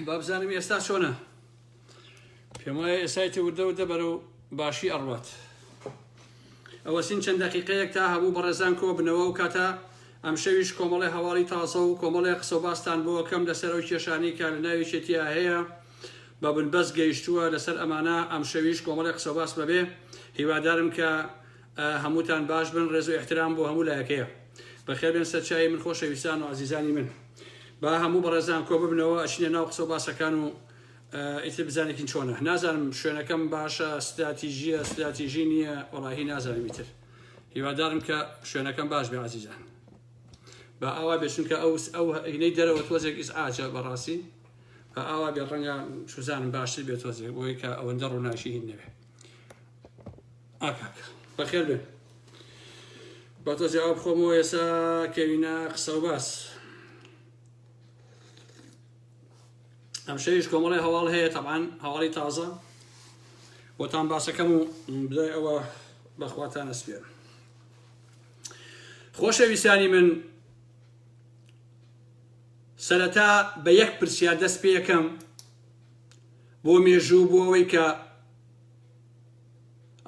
با بزانم ئێستا چۆنە پێم وایە ئێسایتی وردە وردە بەرەو باشی ئەڕوات ئەوەسین چەند دقیقەیەک تا هەموو بەڕێزان کۆ بنەوە و کاتە ئەمشەویش کۆمەڵی هەواڵی تازە و کۆمەڵی قسە و باستان بۆ کەم لەسەر ئەو کێشانەی کە لە ناوی چێتیا هەیە بە بنبەست گەیشتووە لەسەر ئەمانە ئەمشەویش کۆمەڵی قسە و باس بەبێ هیوادارم کە هەمووتان باش بن ڕێز و ئیحترام بۆ هەموو لایەک هەیە بەخێر بێن سەر چای من خۆشەویستان و ئازیزانی من با هەموو بەڕێزان کۆ ببنەوە ئەچینە ناو قسە و باسەکان و ئیتر بزانێکین چۆنە نازانم شوێنەکەم باشە ستراتیژیە ستراتیژی نییە وەڵاهی نازانم ئیتر هیوادارم کە شوێنەکەم باش بێ ئازیزان با ئاوا بێ چونکە ئەو ئەو هینەی دەرەوە تۆزێک ئیزعاجە بەڕاستی با ئاوا بێ ڕەنگە چوزانم باشتر بێ تۆزێک بۆی کە ئەوەندە ڕووناکی هین نەبێ ئاکاک بەخێر بێن با تۆزێ ئاو بخۆمەوە ئێسا کەوینە قسە و باس ئەم شەویش کۆمەڵی هەواڵ هەیە تەبان هەواڵی تازە بۆتان باسەکەم و بدای ئەوە بەخواتان ئەسپێرم خۆشەویستانی من سەرەتا بە یەک پرسیار دەست پێەکەم بۆ مێژوو بۆ ئەوەی کە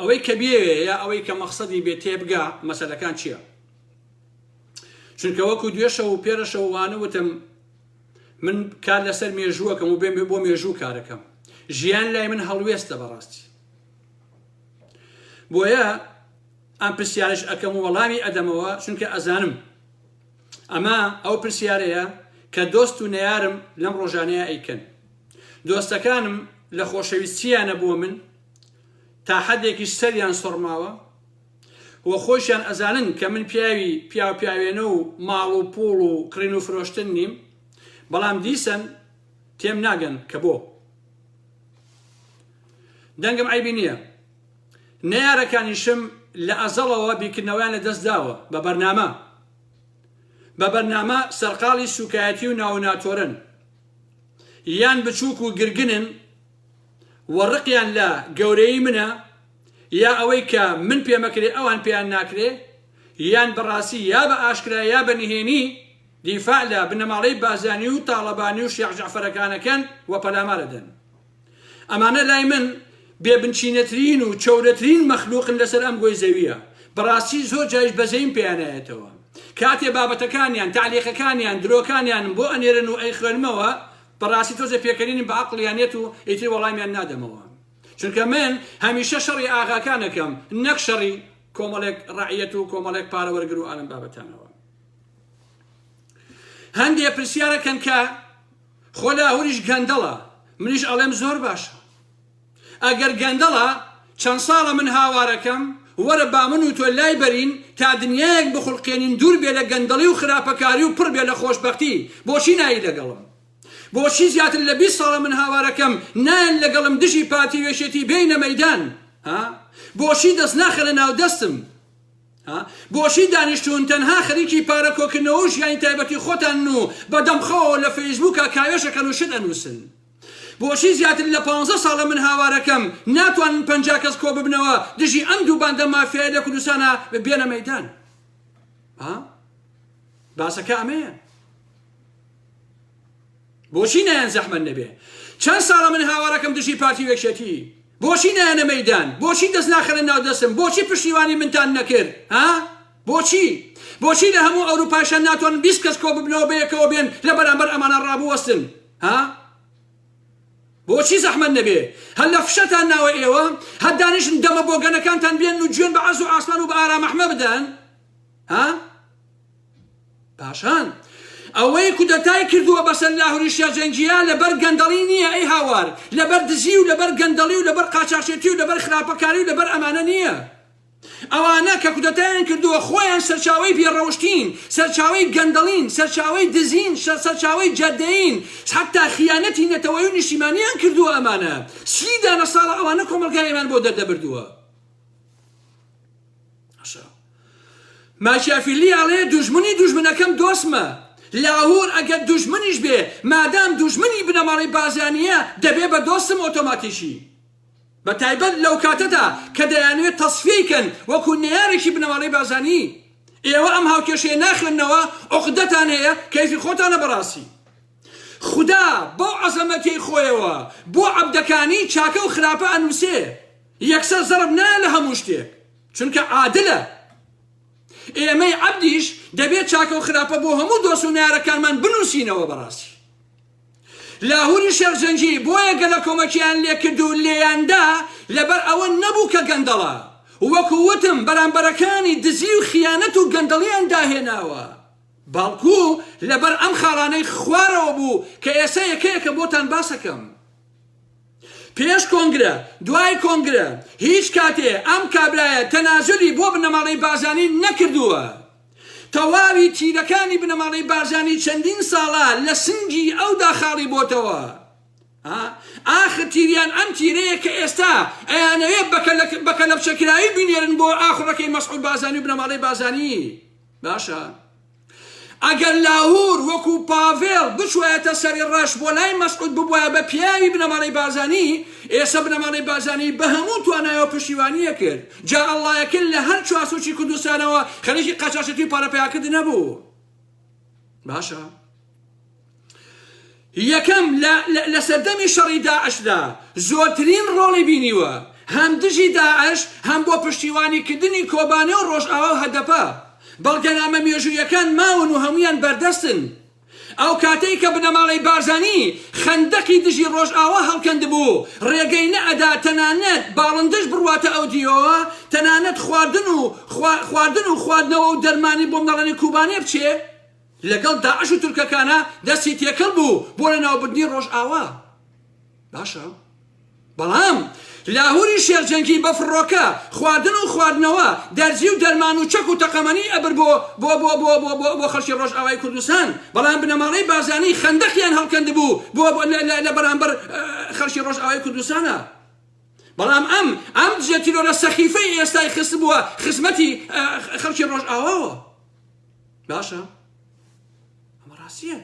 ئەوەی کە بیەوێ یا ئەوەی کە مەخسەدی بێ تێبگا مەسەلەکان چییە چونکە وەکو دوێشەو و پێرەشەو وانە وتم من کار لەسەر مێژووەکەم و بێم بۆ مێژوو کارەکەم ژیان لای من هەڵوێستە بەڕاستی بۆیە ئەم پرسیارش ئەەکەم و وەڵامی ئەدەمەوە چونکە ئەزانم ئەمە ئەو پرسیارەیە کە دۆست و نەیارم لەم ڕۆژانەیە ئەیکەن دۆستەکانم لە خۆشەویستییانە بۆ من تا حەدێکیش سەریان سوڕماوە و خۆیشیان ئەزانن کە من پیاوی پیاو پیاوێنە و ماڵ و پوڵ و کڕین و فرۆشتن نیم بەڵام دیسەن تێم ناگەن کە بۆ دەنگم عەیبی نییە نەیارەکانیشم لە ئەزەڵەوە بیرکردنەوەیان لە دەست داوە بە بەرنامە بە بەرنامە سەرقاڵی سوکایەتی و ناوناتۆرن یان بچووک و گرگنن و ڕقیان لە گەورەیی منە یا ئەوەی کە من پێمەکرێ ئەوان پێیان ناکرێ یان بەڕاستی یا بە ئاشکرا یا بە نهێنی دیفاع لە بنەماڵەی بازانی و تاڵەبانی و شێخ جەعفەرەکانەکەن و پەلامارەدەن. ئەمانە لای من بێ بنچینەترین و چەورەترین مەخلوقن لەسەر ئەم گۆی زەویە. بەڕاستی زۆر جاریش بەزەیم پێیانایەتەوە. کاتێ بابەتەکانیان، تەعلیقەکانیان، درۆکانیانم بۆ ئەنێرن و ئەیخوێنمەوە، بەڕاستی تۆزێ پێکەنینم بە عەقڵیان یەت و ئیتر وەڵامیان نادەمەوە. چونکە من هەمیشە شەڕی ئاغاکان ئەکەم نەک شەڕی کۆمەڵێک ڕەعیەت و کۆمەڵێک پارە وەرگر و ئالەم بابەتانەوە. هەندێ پرسیارەکەن کە خۆ لاهوریش گەندەڵە منیش ئەڵێم زۆر باشە ئەگەر گەندەڵە چەند ساڵە من هاوارەکەم وەرە با من و تۆ لای بەرین تا دنیایەک بخولقێنین دوور بێ لە گەندەڵی و خراپەکاری و پڕ بێ لە خۆشبەختی بۆچی نایی لەگەڵم بۆچی زیاتر لە 20 ساڵە من هاوارەکەم نایەن لەگەڵم دژی پارتی و یەکێتی بێینە مەیدان ها بۆچی دەست ناخەنە ناو دەستم ها بۆچی دانیشتوون تەنها خەریکی پارە کۆکردنەوە و ژیانی تایبەتی خۆتانن و بە دەم خەوەوە لە فەیسبووکا کاوێژ ئەکەن و شت ئەنووسن؟ بۆچی زیاتر لە پانزە ساڵە من هاوارەکەم ناتوانن 50 کەس کۆببنەوە دژی ئەم دوو باندە مافیایە لە کوردستانا بێنە مەیدان؟ ها باسەکە ئەمەیە. بۆچی نایەن زەحمەت نەبێ چەند ساڵە من هاوارەکەم دژی پارتی و یەکێتی بۆچی نایەنە مەیدان بۆچی دەست ناخەنە ناو دەستم بۆچی پشتیوانی منتان نەکرد ها بۆچی بۆچی لە هەموو ئەوروپاشان ناتوانن 20 کەس کۆ ببنەوە بەیەکەوە بێن لە بەرامبەر ئەمانە ڕابوەستن ها بۆچی زەحمەت نەبێ هەر لە فشەتان ناوە ئێوە هەر دانیشن دەمە بۆگەنەکانتان بێن و جوێن بە عەرز و ئاسمان و بە ئارام ئەحمە بدەن ها پاشان ئەوەی کودەتای کردووە بەسەر لاهوری شێخ جەنگییا لەبەر گەندەڵی نییە ئەی هاوار، لەبەر دزی و لەبەر گەندەڵی و لەبەر قاچاخچێتی و لەبەر خراپەکاری و لەبەر ئەمانە نییە. ئەوانە کە کودەتایان کردووە خۆیان سەرچاوەی بێ ڕەوشتین، سەرچاوەی گەندەڵین، سەرچاوەی دزین، سەرچاوەی جەردەیین، حەتتا خیانەتی نەتەوەیی و نیشتیمانیان کردووە ئەمانە. سی دانە ساڵە ئەوانە کۆمەڵگای ئێمەیان بۆ دەردەبردووە. ماکیافیللی ئەڵێ دوژمنی دوژمنەکەم دۆستمە، لاهور ئەگەر دوژمنیش بێ مادام دوژمنی بنەماڵەی بارزانییە دەبێ بە دۆستم ئۆتۆماتیکی بە تایبەت لەو کاتەدا کە دەیانەوێت تەسفیەی کەن وەکو نەیارێکی بنەماڵەی بارزانی ئێوە ئەم هاوکێشەیە ناخوێننەوە عوقدەتان هەیە کەیفی خۆتانە بەڕاستی. خودا بەو عەزەمەتیەی خۆیەوە بۆ عەبدەکانی چاکە و خراپە ئەنوسێ یەکسەر زەڕب نایە لە هەموو شتێک چونکە عادلە. ئێمەی عەبدیش دەبێت چاکە و خراپە بۆ هەموو دۆست و نەیارەکانمان بنووسینەوە. بەڕاستی لاهوری شێخ جەنگی بۆیە گەلەکۆمەکیان لێکرد و لێیاندا لەبەر ئەوە نەبوو کە گەندەڵە، وەکو وتم بەرامبەرەکانی دزی و خیانەت و گەندەڵیان داهێناوە، بەڵکو لەبەر ئەم خاڵانەی خوارەوە بوو کە ئێستا یەکە یەکە بۆتان باسەکەم. پێش کۆنگرە، دوای کۆنگرە، هیچ کاتێ ئەم کابرایە تەنازولی بۆ بنەماڵەی بارزانی نەکردووە. تەواوی تیرەکانی بنەماڵەی بارزانی چەندین ساڵە لە سنگی ئەودا خاڵی بۆتەوە. ئاخر تیریان ئەم تیرەیە کە ئێستا ئەیانەوێ بە کەلەپچەکراوی بینێرن بۆ ئاخوڕەکەی مەسعود بارزانی و بنەماڵەی بارزانی. باشە. ئەگەر لاهور وەکو پاڤێڵ بچوایەتە سەری ڕەش بۆ لای مەسعود ببوایە بە پیاوی بنەماڵەی بارزانی، ئێسە بنەماڵەی بارزانی بە هەموو توانایەوە پشتیوانی ئەکرد، جا ئەڵڵایەکرد لە هەر چوارسوچی کوردستانەوە خەریکی قاچاخچێتی و پارە پەیاکردن نەبوو. باشە یەکەم لە لە سەردەمی شەڕی داعشدا زۆرترین ڕۆڵی بینیوە هەم دژی داعش هەم بۆ پشتیوانی کردنی کۆبانێ و ڕۆژئاوا و هەدەپە. بەڵگەنامە مێژوویەکان ماون و هەموویان بەردەستن. ئەو کاتەی کە بنەماڵەی بارزانی خەندەقی دژی ڕۆژئاوا هەڵکەندبوو ڕێگەی نەئەدا تەنانەت باڵندەش بڕواتە ئەو دیوەوە تەنانەت خواردن و خواردن و خواردنەوە و دەرمانی بۆ مناڵانی کوبانێ بچێ لەگەڵ داعش و تورکەکانا دەستی تێکەڵ بوو بۆ لەناوبردنی ڕۆژئاوا. باشە بەڵام لاهوری شێخ جەنگی بە فڕۆکە خواردن و خواردنەوە دەرزی و دەرمان و چەک و تەقەمەنی ئەبرد بۆ بۆ بۆ بۆ بۆ بۆ بۆ خەڵکی ڕۆژئاوای کوردستان بەڵام بنەماڵەی بارزانی خەندەقیان هەڵکەندبوو بۆ لە بەرامبەر خەڵکی ڕۆژئاوای کوردستانە بەڵام ئەم ئەم دژە تیرۆرە سەخیفەی ئێستای خستبووە خزمەتی خەڵکی ڕۆژئاواوە. باشە ئەمە ڕاستیە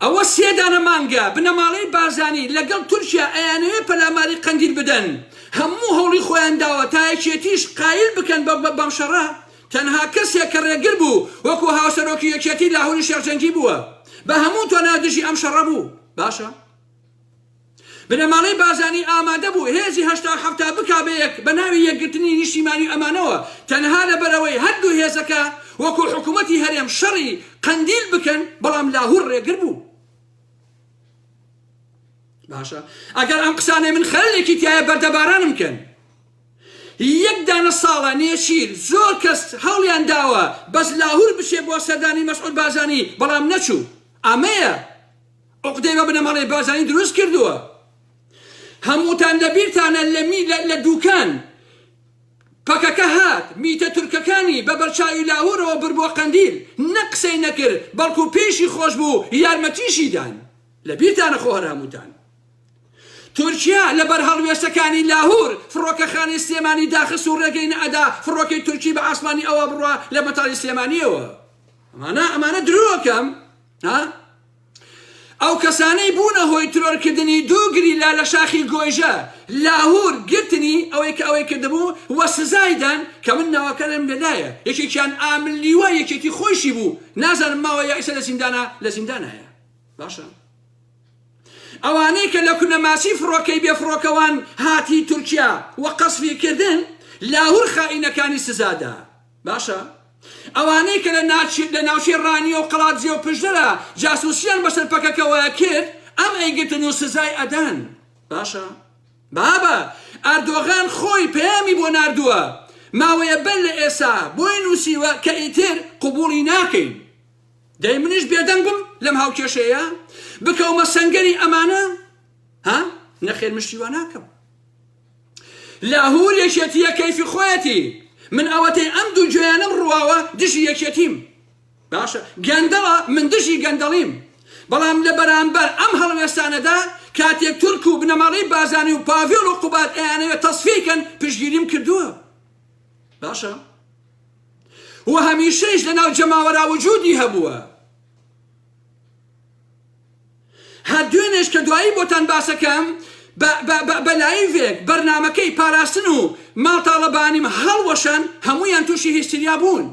ئەوە سێ دانە مانگە بنەماڵەی بارزانی لەگەڵ تورکیا ئەیانەوێ پەلاماری قەندیل بدەن هەموو هەوڵی خۆیان داوە تا یەکێتیش قایل بکەن بەم شەڕە تەنها کەسێک کە ڕێگر بوو وەکو هاوسەرۆکی یەکێتی لاهوری شێخ جەنگی بووە بە هەموو توانا دژی ئەم شەڕە بوو باشە بنەماڵەی بارزانی ئامادە بوو هێزی 80 و 70 بکا بە یەک بە ناوی یەکگرتنی نیشتیمانی و ئەمانەوە تەنها لەبەرئەوەی هەردوو هێزەکە وەکو حکومەتی هەرێم شەڕی قەندیل بکەن بەڵام لاهور ڕێگر بوو. باشە ئەگەر ئەم قسانەی من خەلەلێکی تایە بەردەبارانم کەن. یەک دانە ساڵە نێچیر زۆر کەس هەوڵیان داوە بەس لاهور بچێ بۆ سەردانی مەسعود بارزانی بەڵام نەچوو ئەمەیە عوقدەی بە بنەماڵەی بارزانی دروست کردووە. هەمووتان لە بیرتانە لە می لە لە دوکان پەکەکە هات میتە تورکەکانی بە بەرچاوی لاهورەوە برد بۆ قەندیل نەک قسەی نەکرد بەڵکو پێیشی خۆش بوو یارمەتیشی دان لە بیرتانە خۆ هەر هەمووتان تورکیا لە بەر هەڵوێستەکانی لاهور فڕۆکەخانەی سلێمانی داخست و ڕێگەی نەئەدا فڕۆکەی تورکی بە ئاسمانی ئەوە بڕوا لە مەتاری سلێمانیەوە ئەمانە ئەمانە درۆکەم ها ئەو کەسانەی بوونە هۆی ترۆرکردنی دوو گریلا لە شاخی گۆیژە، لاهور گرتنی ئەوەی کە ئەوەی کردبوو و سزای دان کە من ناوەکانم لە لایە یەکێکیان ئامل لیوای یەکێتی خۆیشی بوو نازانم ماوە یا ئیسە لە زیندانە لە زیندانایە باشە ئەوانەی کە لە کونەماسی فڕۆکەی بێ فڕۆکەوان هاتی تورکیا و قەسفی کردن لاهور خائینەکانی سزادا باشە ئەوانەی کە لە لە ناوچەی ڕانیە و قەڵادزێ و پشدەرە جاسوسیان بەسەر پەکەکەوە کرد ئەم ئەیگرتن و سزای ئەدان باشە بابە ئەردۆغان خۆی پەیامی بۆ ناردووە ماوەیە بەر لە ئێسا بۆی نووسیوە کە ئیتر قبوڵی ناکەین دەی منیش بێدەنگ بم لەم هاوکێشەیە بکەومە سەنگەری ئەمانە ها نەخێر مشتی وا ناکەم لاهور یەکێتیە کەیفی خۆیەتی من ئەوەتەی ئەم دوو گوێیانەم ڕواوە دژی یەکێتیم باشە گەندەڵە من دژی گەندەڵیم بەڵام لە بەرامبەر ئەم هەڵوێستانەدا کاتێک تورک و بنەماڵەی بازانی و پاڤێڵ و قوباد ئەیانەوێت تەسفیەی کەن پشتگیریم کردووە باشە و هەمیشەیش لەناو جەماوەرا وجودی هەبووە هەر دوێنێش کە دوایی بۆتان باسەکەم بە بە بە بە لایڤێک بەرنامەکەی پاراستن و ماڵ تاڵەبانیم هەڵوەشان هەموویان تووشی هیستریا بوون.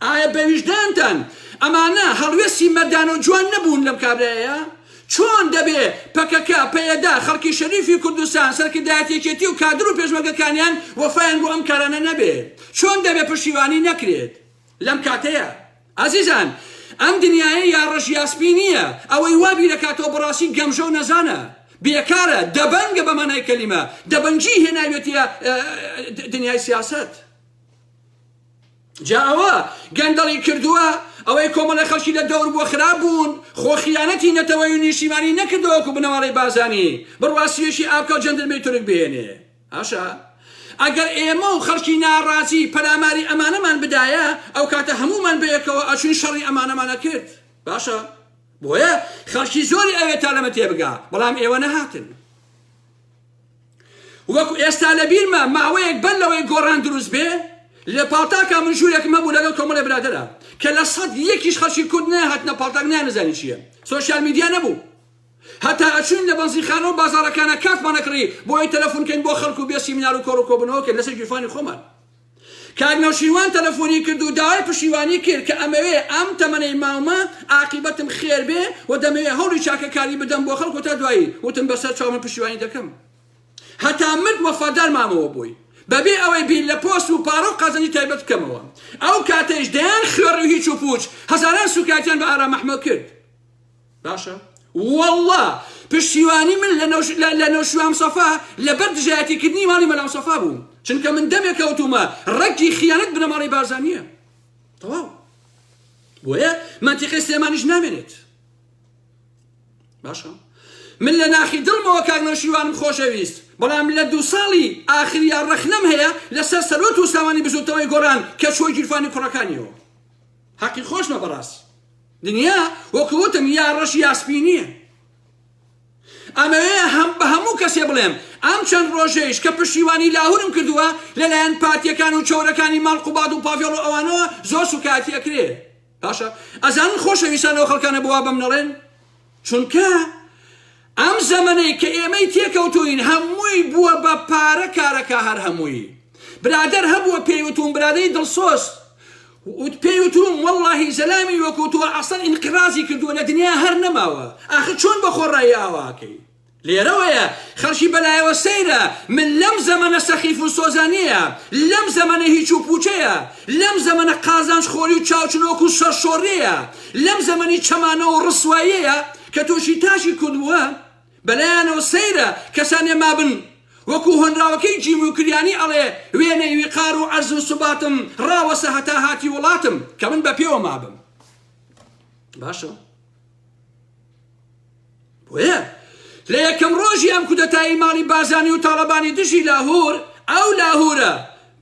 ئایا بە ویژدانتان ئەمانە هەڵوێستی مەردانە و جوان نەبوون لەم کابرایەیا؟ چۆن دەبێ پەکەکە، پەیەدە، خەڵکی شەریفی کوردستان، سەرکردایەتی یەکێتی و کادر و پێشمەرگەکانیان وەفایان بۆ ئەم کارانە نەبێ؟ چۆن دەبێ پشتیوانی نەکرێت لەم کاتەیا؟ ئازیزان ئەم دنیایە یا ڕەش یا سپی نییە، ئەوەی وا بیرەکاتەوە بەڕاستی گەمژە و نەزانە، بێکارە، دەبەنگە بە مانای کەلیمە، دەبەنگی هێناویەتیە دنیای سیاسەت. جا ئەوە گەندەڵی کردووە، ئەوەی کۆمەڵێ خەڵکی لە دەور بووە خراپ بوون، خۆ خیانەتی نەتەوەیی و نیشتیمانی نەکردووە وەکو بنەماڵەی بارزانی بڕوا سوێکی ئابکا و جەندرمەی تورک بهێنێ. باشە ئەگەر ئێمە و خەڵکی ناڕازی پەلاماری ئەمانەمان بدایە ئەو کاتە هەموومان بەیەکەوە ئەچوین شەڕی ئەمانەمان ئەکرد. باشە بۆیە خەڵکی زۆری ئەوێت تا لەمە تێبگا، بەڵام ئێوە نەهاتن. وەکو ئێستا لەبیرمە ماوەیەک بەر لەوەی گۆڕان دروست بێ لە پاڵتاکا من ژوورێکم هەبوو لەگەڵ کۆمەڵێ برادەرا کە لە سەد یەکیش خەڵکی کورد نەهاتنە پاڵتاک نەیانەزانی چییە سۆشیال میدیا نەبوو هەتا ئەچوین لە بەنزینخانە و بازاڕەکانا کارتمان ئەکڕی بۆ ئەوەی تەلەفون کەین بۆ خەڵک و بێ سیمینار و کۆڕ و کۆبوونەوە کەین لەسەر گیرفانی خۆمان کاک نەوشیروان تەلەفۆنی کرد و داوای پشتیوانی کرد کە ئەمەوێ ئەم تەمەنەی ماومە ئاقیبەتم خێر بێ و دەمەوێ هەوڵی چاکەکاری بدەم بۆ خەڵک و تا دوایی وتم بەسەر چاو من پشتیوانی دەکەم هەتا مرد وەفادار مامەوە بۆی بەبێ ئەوەی بیر لە پۆست و پارە و قازانجی تایبەت بکەمەوە ئەو کاتەیش دەیان خوێڕی و هیچ و پوچ هەزاران سوکایەتیان بە ئارام ئەحمەد کرد باشە واللە پشتیوانی من لە نەوش لە نەوشیروان مستەفا لەبەر دژایەتی کردنی ماڵی مەلا مستەفا بوو چونکە من دەمێکە وتومە ڕەگی خیانەت بنەماڵەی بارزانیە تەواو بۆیە مەنتیقی سلێمانیش نامێنێت باشە من لە ناخی دڵمەوە کاک نەوشیروانم خۆشەویست بەڵام لە دوو ساڵی ئاخریا ڕەخنەم هەیە لەسەر سەرۆت و ساوانی بزوتنەوەی گۆڕان کە چووە گیرفانی کوڕەکانیەوە حەقی خۆشمە بەڕاستی دنیا وەکو وتم یا ڕەش یا سپی نییە. ئەمەوێ هەم بە هەموو کەسێ بڵێم ئەم چەند ڕۆژەیش کە پشتیوانی لاهورم کردووە لەلایەن پارتیەکان و چەورەکانی ماڵ قوباد و پاڤێڵ و ئەوانەوە زۆر سوکایەتی ئەکرێ باشە ئەزانن خۆشەویستان ئەو خەڵکانە بۆ وا بەم نەڵێن چونکە ئەم زەمەنەی کە ئێمەی تێکەوتوین هەمووی بووە بە پارە کارەکە هەر هەمووی برادەر هەبووە پێی وتوم برادەری دڵسۆز وت پێی وتوم وەڵاهی زەلامی وەکو تۆ ئەسڵەن ئینقرازی کردووە لە دنیا هەر نەماوە ئاخر چۆن بە خۆڕایی ئاواکەی لێرەوەیە خەڵکی بەلایەوە سەیرە من لەم زەمەنە سەخیف و سۆزانیەیە لەم زەمەنە هیچ و پوچەیە لەم زەمەنە قازانج خۆری و چاوچنۆک و سەرشۆڕیەیە لەم زەمەنی چەمانەوە و ڕسواییەیە کە تۆشی تاکی کورد بووە بەلایانەوە سەیرە کەسانێ مابن وەکو هۆنراوەکەی جیم و کریانی ئەڵێ وێنەی ویقار و عەرز و سوباتم ڕاوەسە هەتا هاتی وڵاتم کە من بە پێوە مابم باشە بۆیە لە یەکەم ڕۆژی ئەم کودەتایی ماڵی بارزانی و تاڵەبانی دژی لاهور ئەو لاهورە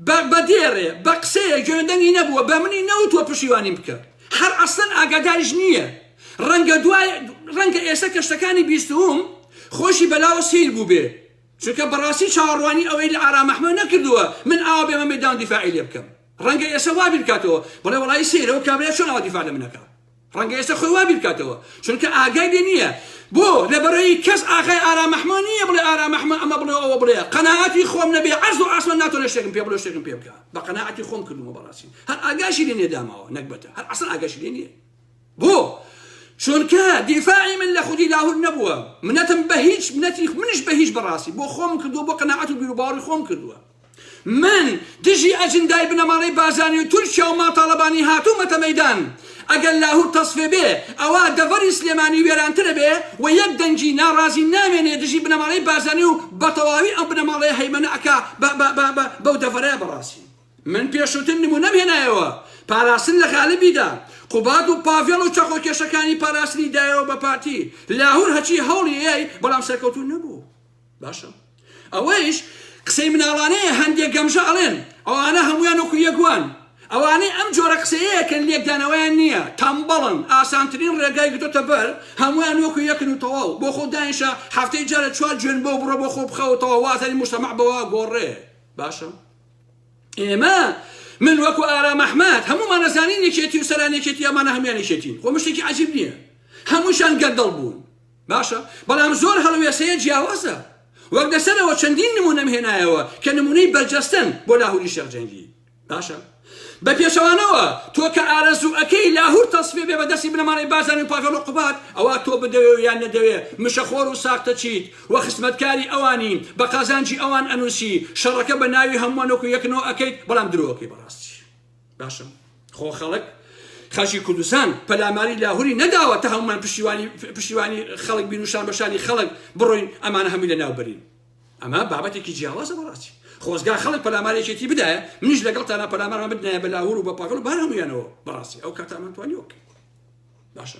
بە بە دێڕێ بە قسەیە گوێندەنگی نەبووە بە منی نەوتووە پشیوانیم بکە هەر ئەسڵەن ئاگاداریش نییە ڕەنگە دوای ڕەنگە ئێستا کە شتەکانی بیستووم خۆشی بەلاوە سەیر بووبێ چونکە بەڕاستی چاوەڕوانی ئەوەی لە ئارام ئەحمەد نەکردووە من ئاوا بێمە مەیدان دیفاعی لێ بکەم ڕەنگە ئێستا وا بیر بکاتەوە بڵێ وەڵایی سەیرە ئەو کابرایە چۆن ئاوا دیفاع لە من ئەکا ڕەنگە ئێستا خۆی وا بیر بکاتەوە چونکە ئاگای لێ نییە بۆ لەبەرەی کەس ئاغای ئارام ئەحمەد نییە بڵێ ئارام ئەحمەد ئەمە بڵێ و ئەوە بڵێ قەناعەتی خۆم نەبێ عەرز و ئاسمان ناتوانێت شتێکم پێ بڵێ و شتێکم پێ بکا بە قەناعەتی خۆم کردوومە بەڕاستی هەر ئاگاشی لێ نییە داماوە نەگبەتە هەر ئەسڵەن ئاگاشی لێ نییە بۆ؟ چونکە دیفاعی من لە خودی لاهور نەبووە، منەتم بە هیچ، منەتی منیش بە هیچ بەڕاستی بۆ خۆم کردووە، بۆ قەناعەت و بیروباوەڕی خۆم کردووە. من دژی ئەجندای بنەماڵەی بارزانی و تورکیا و ماڵ تاڵەبانی هاتوومەتە مەیدان. ئەگەر لاهور تەسفێ بێ، ئەوا دەڤەری سلێمانی وێرانترە بێ و یەک دەنگی ناڕازی نامێنێ دژی بنەماڵەی بارزانی و بەتەواوی ئەم بنەماڵەیە هەیمەنە ئەکا بە بە بە بەو دەڤەرە بەڕاستی. من پێشووتر نموونەم هێنایەوە، پاراستن لە غالبیدا، قوباد و پاڤێڵ و چەقۆکێشەکانی پاراستنی دایەوە بە پارتی، لاهور هەرچی هەوڵی یای بەڵام سەرکەوتوو نەبوو. باشە ئەوەیش قسەی مناڵانەیە هەندێک گەمژە ئەڵێن ئەوانە هەموویان وەکو یەک وان. ئەوانەی ئەم جۆرە قسەیەکەن لێکدانەوەیان نییە، تەمبەڵن، ئاسانترین ڕێگای گرتۆتە بەر، هەموویان وەکو یەکن و تەواو، بۆ خۆ دانیشە هەفتەی جارێ چوار جوێن بۆ بڕۆ بۆ خۆ بخەوە تەواو وازانی موجتەمەع بەوە گۆڕێ. باشە ئێمە من وەکو ئارام ئەحمەد هەموومان ئەزانین یەکێتی و سەران یەکێتی ئەمانە هەمویان یەکێتین خۆ مشتێکی عجیب نییە هەمووشان گەندەڵ بوون باشە بەڵام زۆر هەڵوێسەیە جیاوازە وەک لەسەرەوە چەندین نمونەم هێنایەوە کە نمونەی بەرجەستەن بۆ لاهوری شێخ جەنگی باشە. بە پێچەوانەوە تۆ کە ئارەزوو ئەکەی لاهور تەسفیە بێ بە دەستی بنەماڵەی بارزانی و پاڤێڵ و قوباد، ئەوا تۆ بدەوێ و یان نەدەوێ مشەخۆر و ساختەچیت و خزمەتکاری ئەوانی، بە قازانجی ئەوان ئەنووسی، شەڕەکە بە ناوی هەمووان وەکو یەک نۆ ئەکەیت، بەڵام درۆ ئەکەی بەڕاستی. باشە خۆ خەڵک خەڵکی کوردستان پەلاماری لاهوری نەداوە تا هەموومان پشتیوانی پشتیوانی خەڵک بین و شان بە شانی خەڵک بڕۆین ئەمانە هەمووی لەناو بەرین. ئەمە بابەتێکی جیاوازە بەڕاستی. خۆزگا خەڵک پەلاماری یەکێتی بدایە، منیش لەگەڵتانا پەلامارمان بدنایە بە لاهور و بە پاڤێڵ و بە هەر هەموویانەوە بەڕاستی ئەو کاتە ئەمان توانیوە بکەین. باشە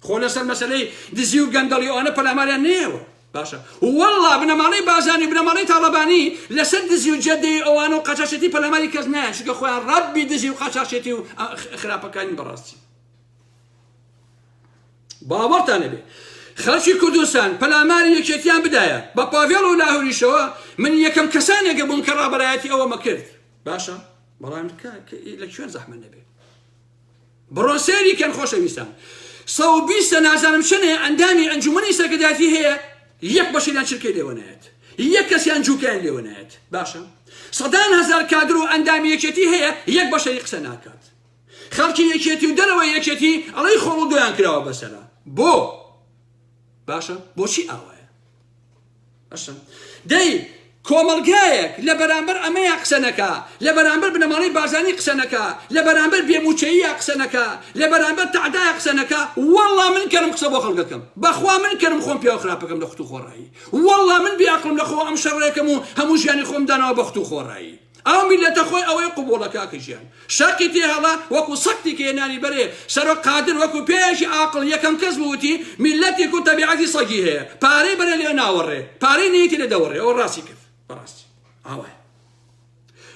خۆ لەسەر مەسەلەی دزی و گەندەڵی ئەوانە پەلاماریان نەیەوە. باشە واللە بنەماڵەی بازانی و بنەماڵەی تاڵەبانی لەسەر دزی و جەدەی ئەوانە و قاچاخچێتی پەلاماری کەس نایەن چونکە خۆیان ڕەبی دزی و قاچاخچێتی و خراپەکانین بەڕاستی. باوەڕتان نەبێ خەڵکی کوردستان پەلاماری یەکێتیان بدایە بە پاڤێڵ و لاهوریشەوە من یەکەم کەسانێکە بووم کە ڕابەرایەتی ئەوەمە کرد باشە بەڵام لە کوێن زەحمە نەبێ بڕۆن سەیری کەن خۆشەویستان 120 نازانم چەنێ ئەندامی ئەنجومەنی سەرکردایەتی هەیە یەک بەشیان چرکەی لێوە نایەت یەک کەسیان جوکەیان لێوە نایەت باشە سەدان هەزار کادر و ئەندامی یەکێتی هەیە یەک بەشەری قسە ناکات خەڵکی یەکێتی و دەرەوەی یەکێتی ئەڵێی خۆڵ و دۆیان کراوە بەسەرا بۆ باشە بۆچی ئاوایە باشە دەی کۆمەڵگایەک لە بەرامبەر ئەمەیە قسە نەکا لە بەرامبەر بنەماڵەی بارزانی قسە نەکا لە بەرامبەر بێموچەیە قسە نەکا لە بەرامبەر تەعدایە قسە نەکا والله من کەرم قسە بۆ خەڵکەکەم بەخوا من کەرم خۆم پیاو خراپەکەم لە خوت و خۆڕایی والله من بێعەقڵم لە خۆ ئەم شەڕێکەم و هەموو ژیانی خۆم داناوە بە خوت و خۆڕایی ئەو میللەتە خۆی ئەوەی قبوڵە کاکە گیان شەقی تێ هەڵە وەکو سەگ تیکەیە نانی بەرێ سەرۆک قادر وەکو پیاوێکی ئاقڵ یەکەم کەس بوو وتی میللەتێک و تەبیعەتی سەگی هەیە پارەی بەرێ لێ ناوەڕێ پارەی نیەتی لێ دەوەڕێ ئەوە ڕاستی کرد بەڕاستی ئاوایە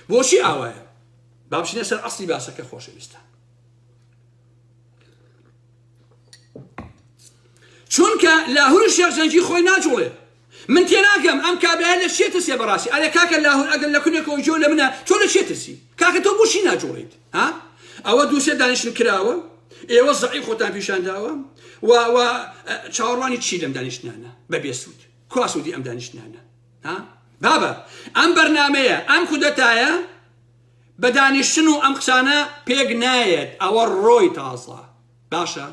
بۆچی ئاوایە با بچینە سەر ئەسلی باسەکە خۆشەویستان چونکە لاهور شێخ جەنگی خۆی ناجوڵێ من تێناگەم ئەم کابرایە لە چیە ترسێ بەڕاستی ئەرێ کاکە لاهور ئەگەر لە کونێکەوە گوێ لە منە تۆ لە چیە ترسی کاکە تۆ بۆچی ناجوڵیت ها ئەوە دووسێ دانیشتن کراوە ئێوە زەعیف خۆتان پیشان داوە و و چاوەڕوانی چی لەم دانیشتنانە بە بێسوود کوا سوودی ئەم دانیشتنانە ها بابە ئەم بەرنمەیە ئەم کودەتایە بە دانیشتن و ئەم قسانە پێک نایەت ئەوە ڕۆی تازە باشە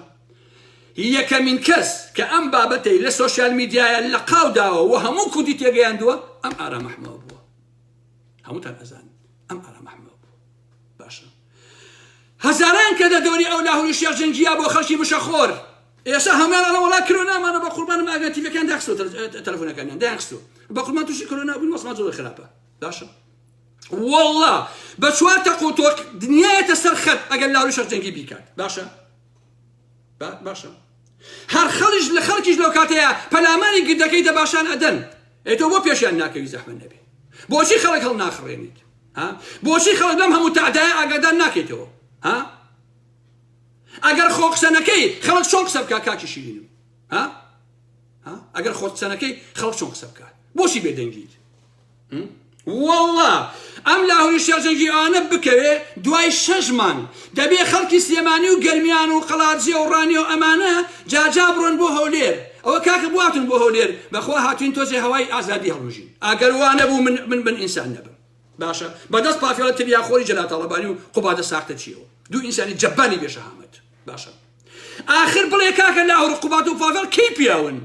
یەکەمین کەس کە ئەم بابەتەی لە سۆشیال میدیایە لە قاو داوە و هەموو کوردی تێگەیاندووە ئەم ئارام ئەحمەوە بووە هەمووتان ئەزان ئەم ئارام ئەحمەوە بووە باشە هەزاران کە دە دەوری ئەو لاهوری شێخ جەنگیە بۆ خەڵکی مشەخۆر ئێستا هەموویان ئەڵێن وەڵا کرۆنامانە بە قوربانم ئاگا تیڤەکان داخستوە تەلەفۆنەکانیان دایان خستوە بە قوربان تووشی کۆرۆنا بووین وەسمان زۆر خراپە باشە واللە بە چوار تەق و تۆق دنیایەتە سەر خەت ئەگەر لاوری شەڕ جەنگی بیکات باشە باشە هەر خەڵیش لە خەڵکیش لەو کاتەیە پەلاماری گردەکەی دەباشان ئەدەن ئەی تۆ بۆ پێشیان ناکەوی زەحمە نەبێ بۆچی خەڵک هەڵ ناخڕێنیت ها بۆچی خەڵک لەم هەموو تەعدایە ئاگادار ناکەیتەوە ها ئەگەر خۆ قسە نەکەی خەڵک چۆن قسە بکات کاکی شیرینم ها ها ئەگەر خۆت قسە نەکەی خەڵک چۆن قسە بکات بۆچی بێدەنگیت واللە ئەم لاهوری شێخ جەنگی ئانە بکەوێ دوای شەش مانگ دەبێ خەڵکی سلێمانی و گەرمیان و قەڵادزێ و ڕانیە و ئەمانە جاجا بڕۆن بۆ هەولێر ئەوە کاکە بۆ هاتون بۆ هەولێر بەخوا هاتوین تۆزێ هەوای ئازادی هەڵمژین ئەگەر وا نەبوو من من من ئینسان نەبم باشە بەدەست پافێڵە تریاخۆری جەلال تاڵەبانی و قوبادە ساختە چیەوە دوو ئینسانی جەبانی بێشەهامەت باشە ئاخر بڵێ کاکە لاهور قوباد و پاڤێڵ کەی پیاون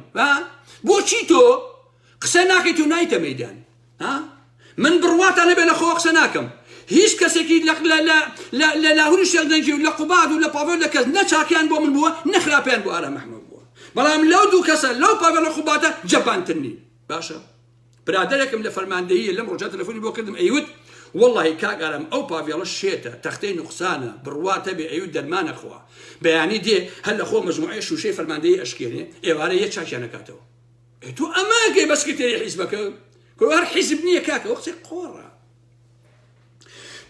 بۆچی تۆ قسە ناکەیت و نایتە مەیدان ها من بڕواتان هەبێ لە خۆوە قسە ناکەم هیچ کەسێکی لە لە لە لە لە لاهوری شێخ جەنگی و لە قوباد و لە پاڤێل لە کەس نە چاکیان بۆ من بووە نە خراپیان بۆ ئارام ئەحمەد بووە بەڵام لەو دوو کەسە لەو پاڤێل و قوبادە جەبانتر نین باشە برادەرێکم لە فەرماندەیی لەم ڕۆژە تەلەفۆنی بۆ کردم ئەیوت واللهی کاک ئارام ئەو پاڤێڵە شێتە تەختەی نوقسانە بڕواتە بێ ئەیوت دەرمانە خوا بەیانی دێ هەر لە خۆ مەجموعەی شوشەی فەرماندەیی ئەشکێنێ ئێوارە یە چاکیانەکاتەوە تۆ ئەمە گەی بە سکرتێری حیزبەکە کۆ هەر حیزب نییە کاکە وەختی قۆڕە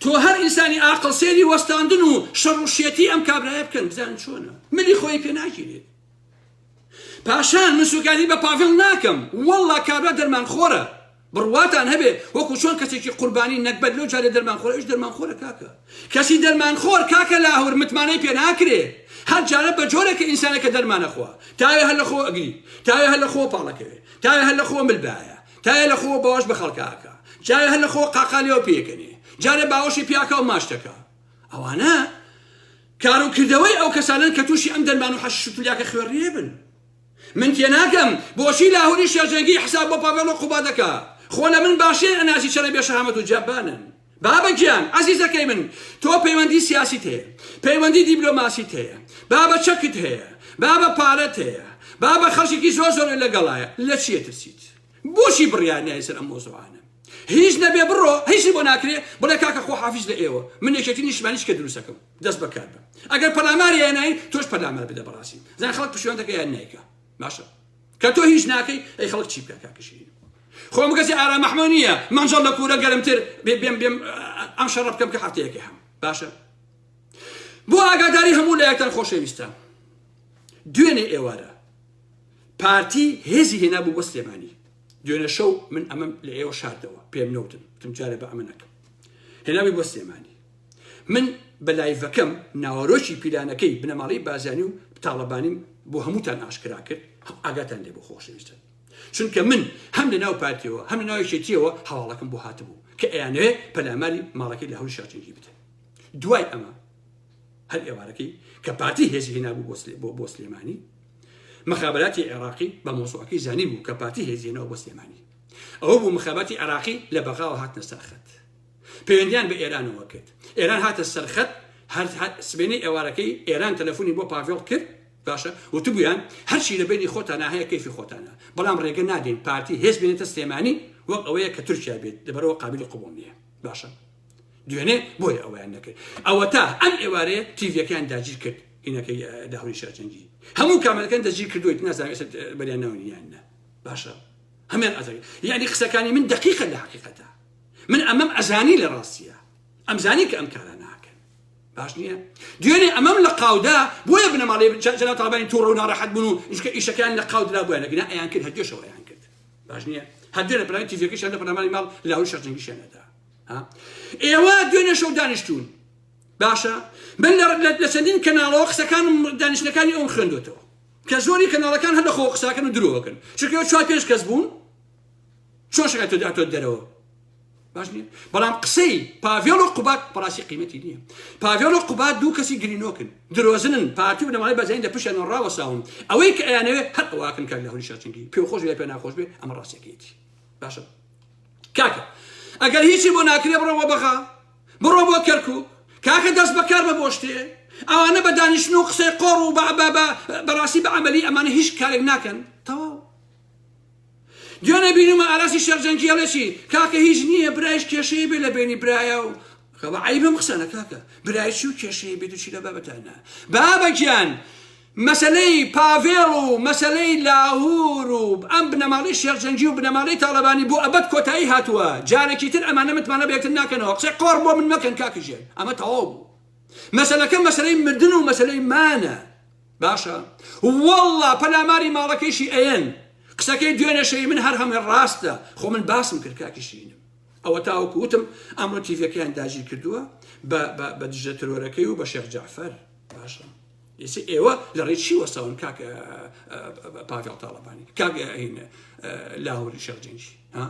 تۆ هەر ئینسانی ئاقڵ سێری وەستاندن و شەڕ و شێتی ئەم کابرایە بکەن بزانن چۆنە ملی خۆی پێ ناگیرێت پاشان من سوکانی بە پاڤێڵ ناکەم واللە کابرا دەرمان خۆرە بڕواتان هەبێ وەکو چۆن کەسێکی قوربانی نەگبەت لەو جارێ دەرمان خۆرە ئەویش دەرمان خۆرە کاکە کەسی دەرمان خۆر کاکە لاهور متمانەی پێ ناکرێ هەر جارە بە جۆرێک کە ئینسانێکە دەرمانە خوا تاوێ هەر لە خۆ ئەگری تاوێ هەر لە خۆ پاڵەکەوێ تاوێ هەر لە خۆ مل بایە تاوێ لە خۆ باوەش بە خەڵکە ئەکا جارێ هەر لە خۆ قاقا لێوە پێکەنێ جارێ باوەشی پیاکا و ماچ دەکا. ئەوانە کار و کردەوەی ئەو کەسانەن کە تووشی ئەم دەرمان و حەشیش و تلیاکە خوێڕییە بن. من تێناگەم بۆچی لاهوری شێرجەنگی حساب بۆ پاڤێڵ و قوباد دەکا؟ خۆ لە من باشتریان ئەناسی چەنە بێ شەهامەت و جەبانن. بابە گیان، عەزیزەکەی من، تۆ پەیوەندی سیاسیت هەیە، پەیوەندی دیبلۆماسیت هەیە، بابە چەکت هەیە، بابە پارەت هەیە، بابە خەڵکێکی زۆر زۆرت لەگەڵایە، لە چی ئەترسیت؟ بۆچی بڕیار نای سەر ئەم مەوزوعانە؟ هیچ نەبێ بڕۆ هیچی بۆ ناکرێ بڵێ کاکە خواحافیز لە ئێوە من یەکێتی نیشتمانیش کە دروستەکەم دەست بەکار بە ئەگەر پەلاماری یان تۆش پەلامار بدە بەڕاستی زان خەڵک پشیوان دەکە یان نیکە باشە کە تۆ هیچ ناکەی ئەی خەڵک چی بکە کاکە شیرین خۆم کەسی ئارام مەحموو نییە مەنجەڵ لە کوورە گەرمتر بێم بێم ئەم شەڕە بکەم کە هەفتەیەکە هەم باشە بۆ ئاگاداری هەموو لایەکتان خۆشەویستان دوێنێ ئێوارە پارتی هێزی هێنابوو بۆ سلێمانی دوێنێ شەو من ئەمەم لە ئێوە شاردەوە پێم نەوتن وتم جارێ بە ئەمە نەکەم هێناوی بۆ سلێمانی من بە لایڤەکەم ناوەرۆکی پیلانەکەی بنەماڵەی بازانی و تاڵەبانیم بۆ هەمووتان ئاشکرا کرد ئاگاتان لێ بۆ خۆشەویستن چونکە من هەم لە ناو پارتیەوە هەم لە ناو یەکێتیەوە هەواڵەکەم بۆ هاتبوو کە ئەیانەوێ پەلاماری ماڵەکەی لە هەوری شاچنگی بدەن دوای ئەمە هەر ئێوارەکەی کە پارتی هێزی هێنابوو بۆ سلێمانی مخابراتی عێراقی بە مۆزوعەکەی زانی بوو کە پارتی هێزی هێناوە بۆ سلێمانی ئەوە بوو مخاباتی عێراقی لە بەغاوە هاتنە سەرخەت پەیوەندیان بە ئێرانەوە کرد ئێران هاتە سەرخەت هەر سبێنەی ئێوارەکەی ئێران تەلەفۆنی بۆ پاڤێڵ کرد باشە وتبوویان هەرچی لە بینی خۆتانە هەیە کەیفی خۆتانە بەڵام ڕێگە نادەین پارتی هێز بێنێتە سلێمانی وەک ئەوەیە کە تورکیا بێت لەبەرەوە قابلی قبوڵ نییە باشە دوێنێ بۆیە ئەوەیان نەکرد ئەوەتا ئەم ئێوارەیە تیڤەکەیان داگیر کرد هینەکەی داهوری شاچەنگی هەموو کامەکان دەستگیر کردوویت نازانم ئێستا بەریان ناونی یان نە باشە هەمان ئەزانی یعنی قسەکانی من دقیقە لە حقیقەتە من ئەمەم ئەزانی لە ڕاستیە ئەمزانی کە ئەم کارە ناکەن باش نییە دوێنێ ئەمەم لە قاودا بۆیە بنەماڵەی جەناب تاڵەبانی تووڕە و ناڕەحەت بوون و ئیشەکەیان لە قاو درا بۆیان نەگینا ئەیان کرد هەر دوێشەوە ئەیان کرد باش نییە هەر دوێنێ پلانی تیڤەکەشیان لە پەرلەمانی ماڵ لاهور شەرجەنگیشیان ئەدا ئێوە دوێنێ شەو دانیشتوون باشە من لە چەندین کەناڵەوە قسەکانم دانیشتەکانی ئەوم خوێندوێتەوە کە زۆری کەناڵەکان هەر لە خۆ قساکەن و درۆکەن چونکە چوار پێنج کەس بوون چۆن شەکە تۆ داتۆ دەرەوە باش نییە بەڵام قسەی پاڤێڵ و قوباد بەڕاستی قیمەتی نییە پاڤێڵ و قوباد دوو کەسی گرینۆکن درۆزنن پارتی و بنەماڵەی بەرزانی لە پشتیان ڕاوەساون ئەوەی کە ئەیانەوێ هەر ئەوەکەن کاک لاهوری شاچنگی پێ خۆش بێ پێ ناخۆش بێ ئەمە ڕاستیەکەیەتی باشە کاکە ئەگەر هیچی بۆ ناکرێ بڕۆ بۆ بەغا بڕۆ بۆ کەرکک کاکە دەست بەکار بە بۆ شتێ ئەوانە بە دانیشتن و قسەی قۆڕ و بەڕاستی بە عملی ئەمانە هیچ کارێک ناکەن تەواو دوێنێ بینیومە ئاراسی شێخ جەنگی ئەڵێ چی کاکە هیچ نییە برایش کێشەی بێ لە بینی برایە و کەوە عیبم قسەنە کاکە برای چی و کێشەی بێت و چی لە بابەتانە بابە گیان مەسەلەی پاڤێڵ و مەسەلەی لاهور و ئەم بنەماڵەی شێخ جەنگی و بنەماڵەی تاڵەبانی بۆ ئەبەد کۆتایی هاتووە جارێکی تر ئەمانە متمانە بە یەکتر ناکەنەوە قسەی قۆڕ بۆ من مەکەن کاکە ژێر ئەمە تەواو بوو مەسەلەکە مەسەلەی مردن و مەسەلەی مانە باشە واللە پەلاماری ماڵەکەیشی ئەیەن قسەکەی دوێنێ شەوی من هەر هەمووی ڕاستە خۆ من باسم کرد کاکی شیرینم ئەوە تاوەکو وتم ئەمڕۆ تیڤەکەیان داگیر کردووە بە بە دژە ترۆرەکەی و بە شێخ جەعفەر باشە ئێستا ئێوە لە ڕێی چی وەستاون کاک پاڤێڵ تاڵەبانی کاک لاهوری شێخ جەنگی ها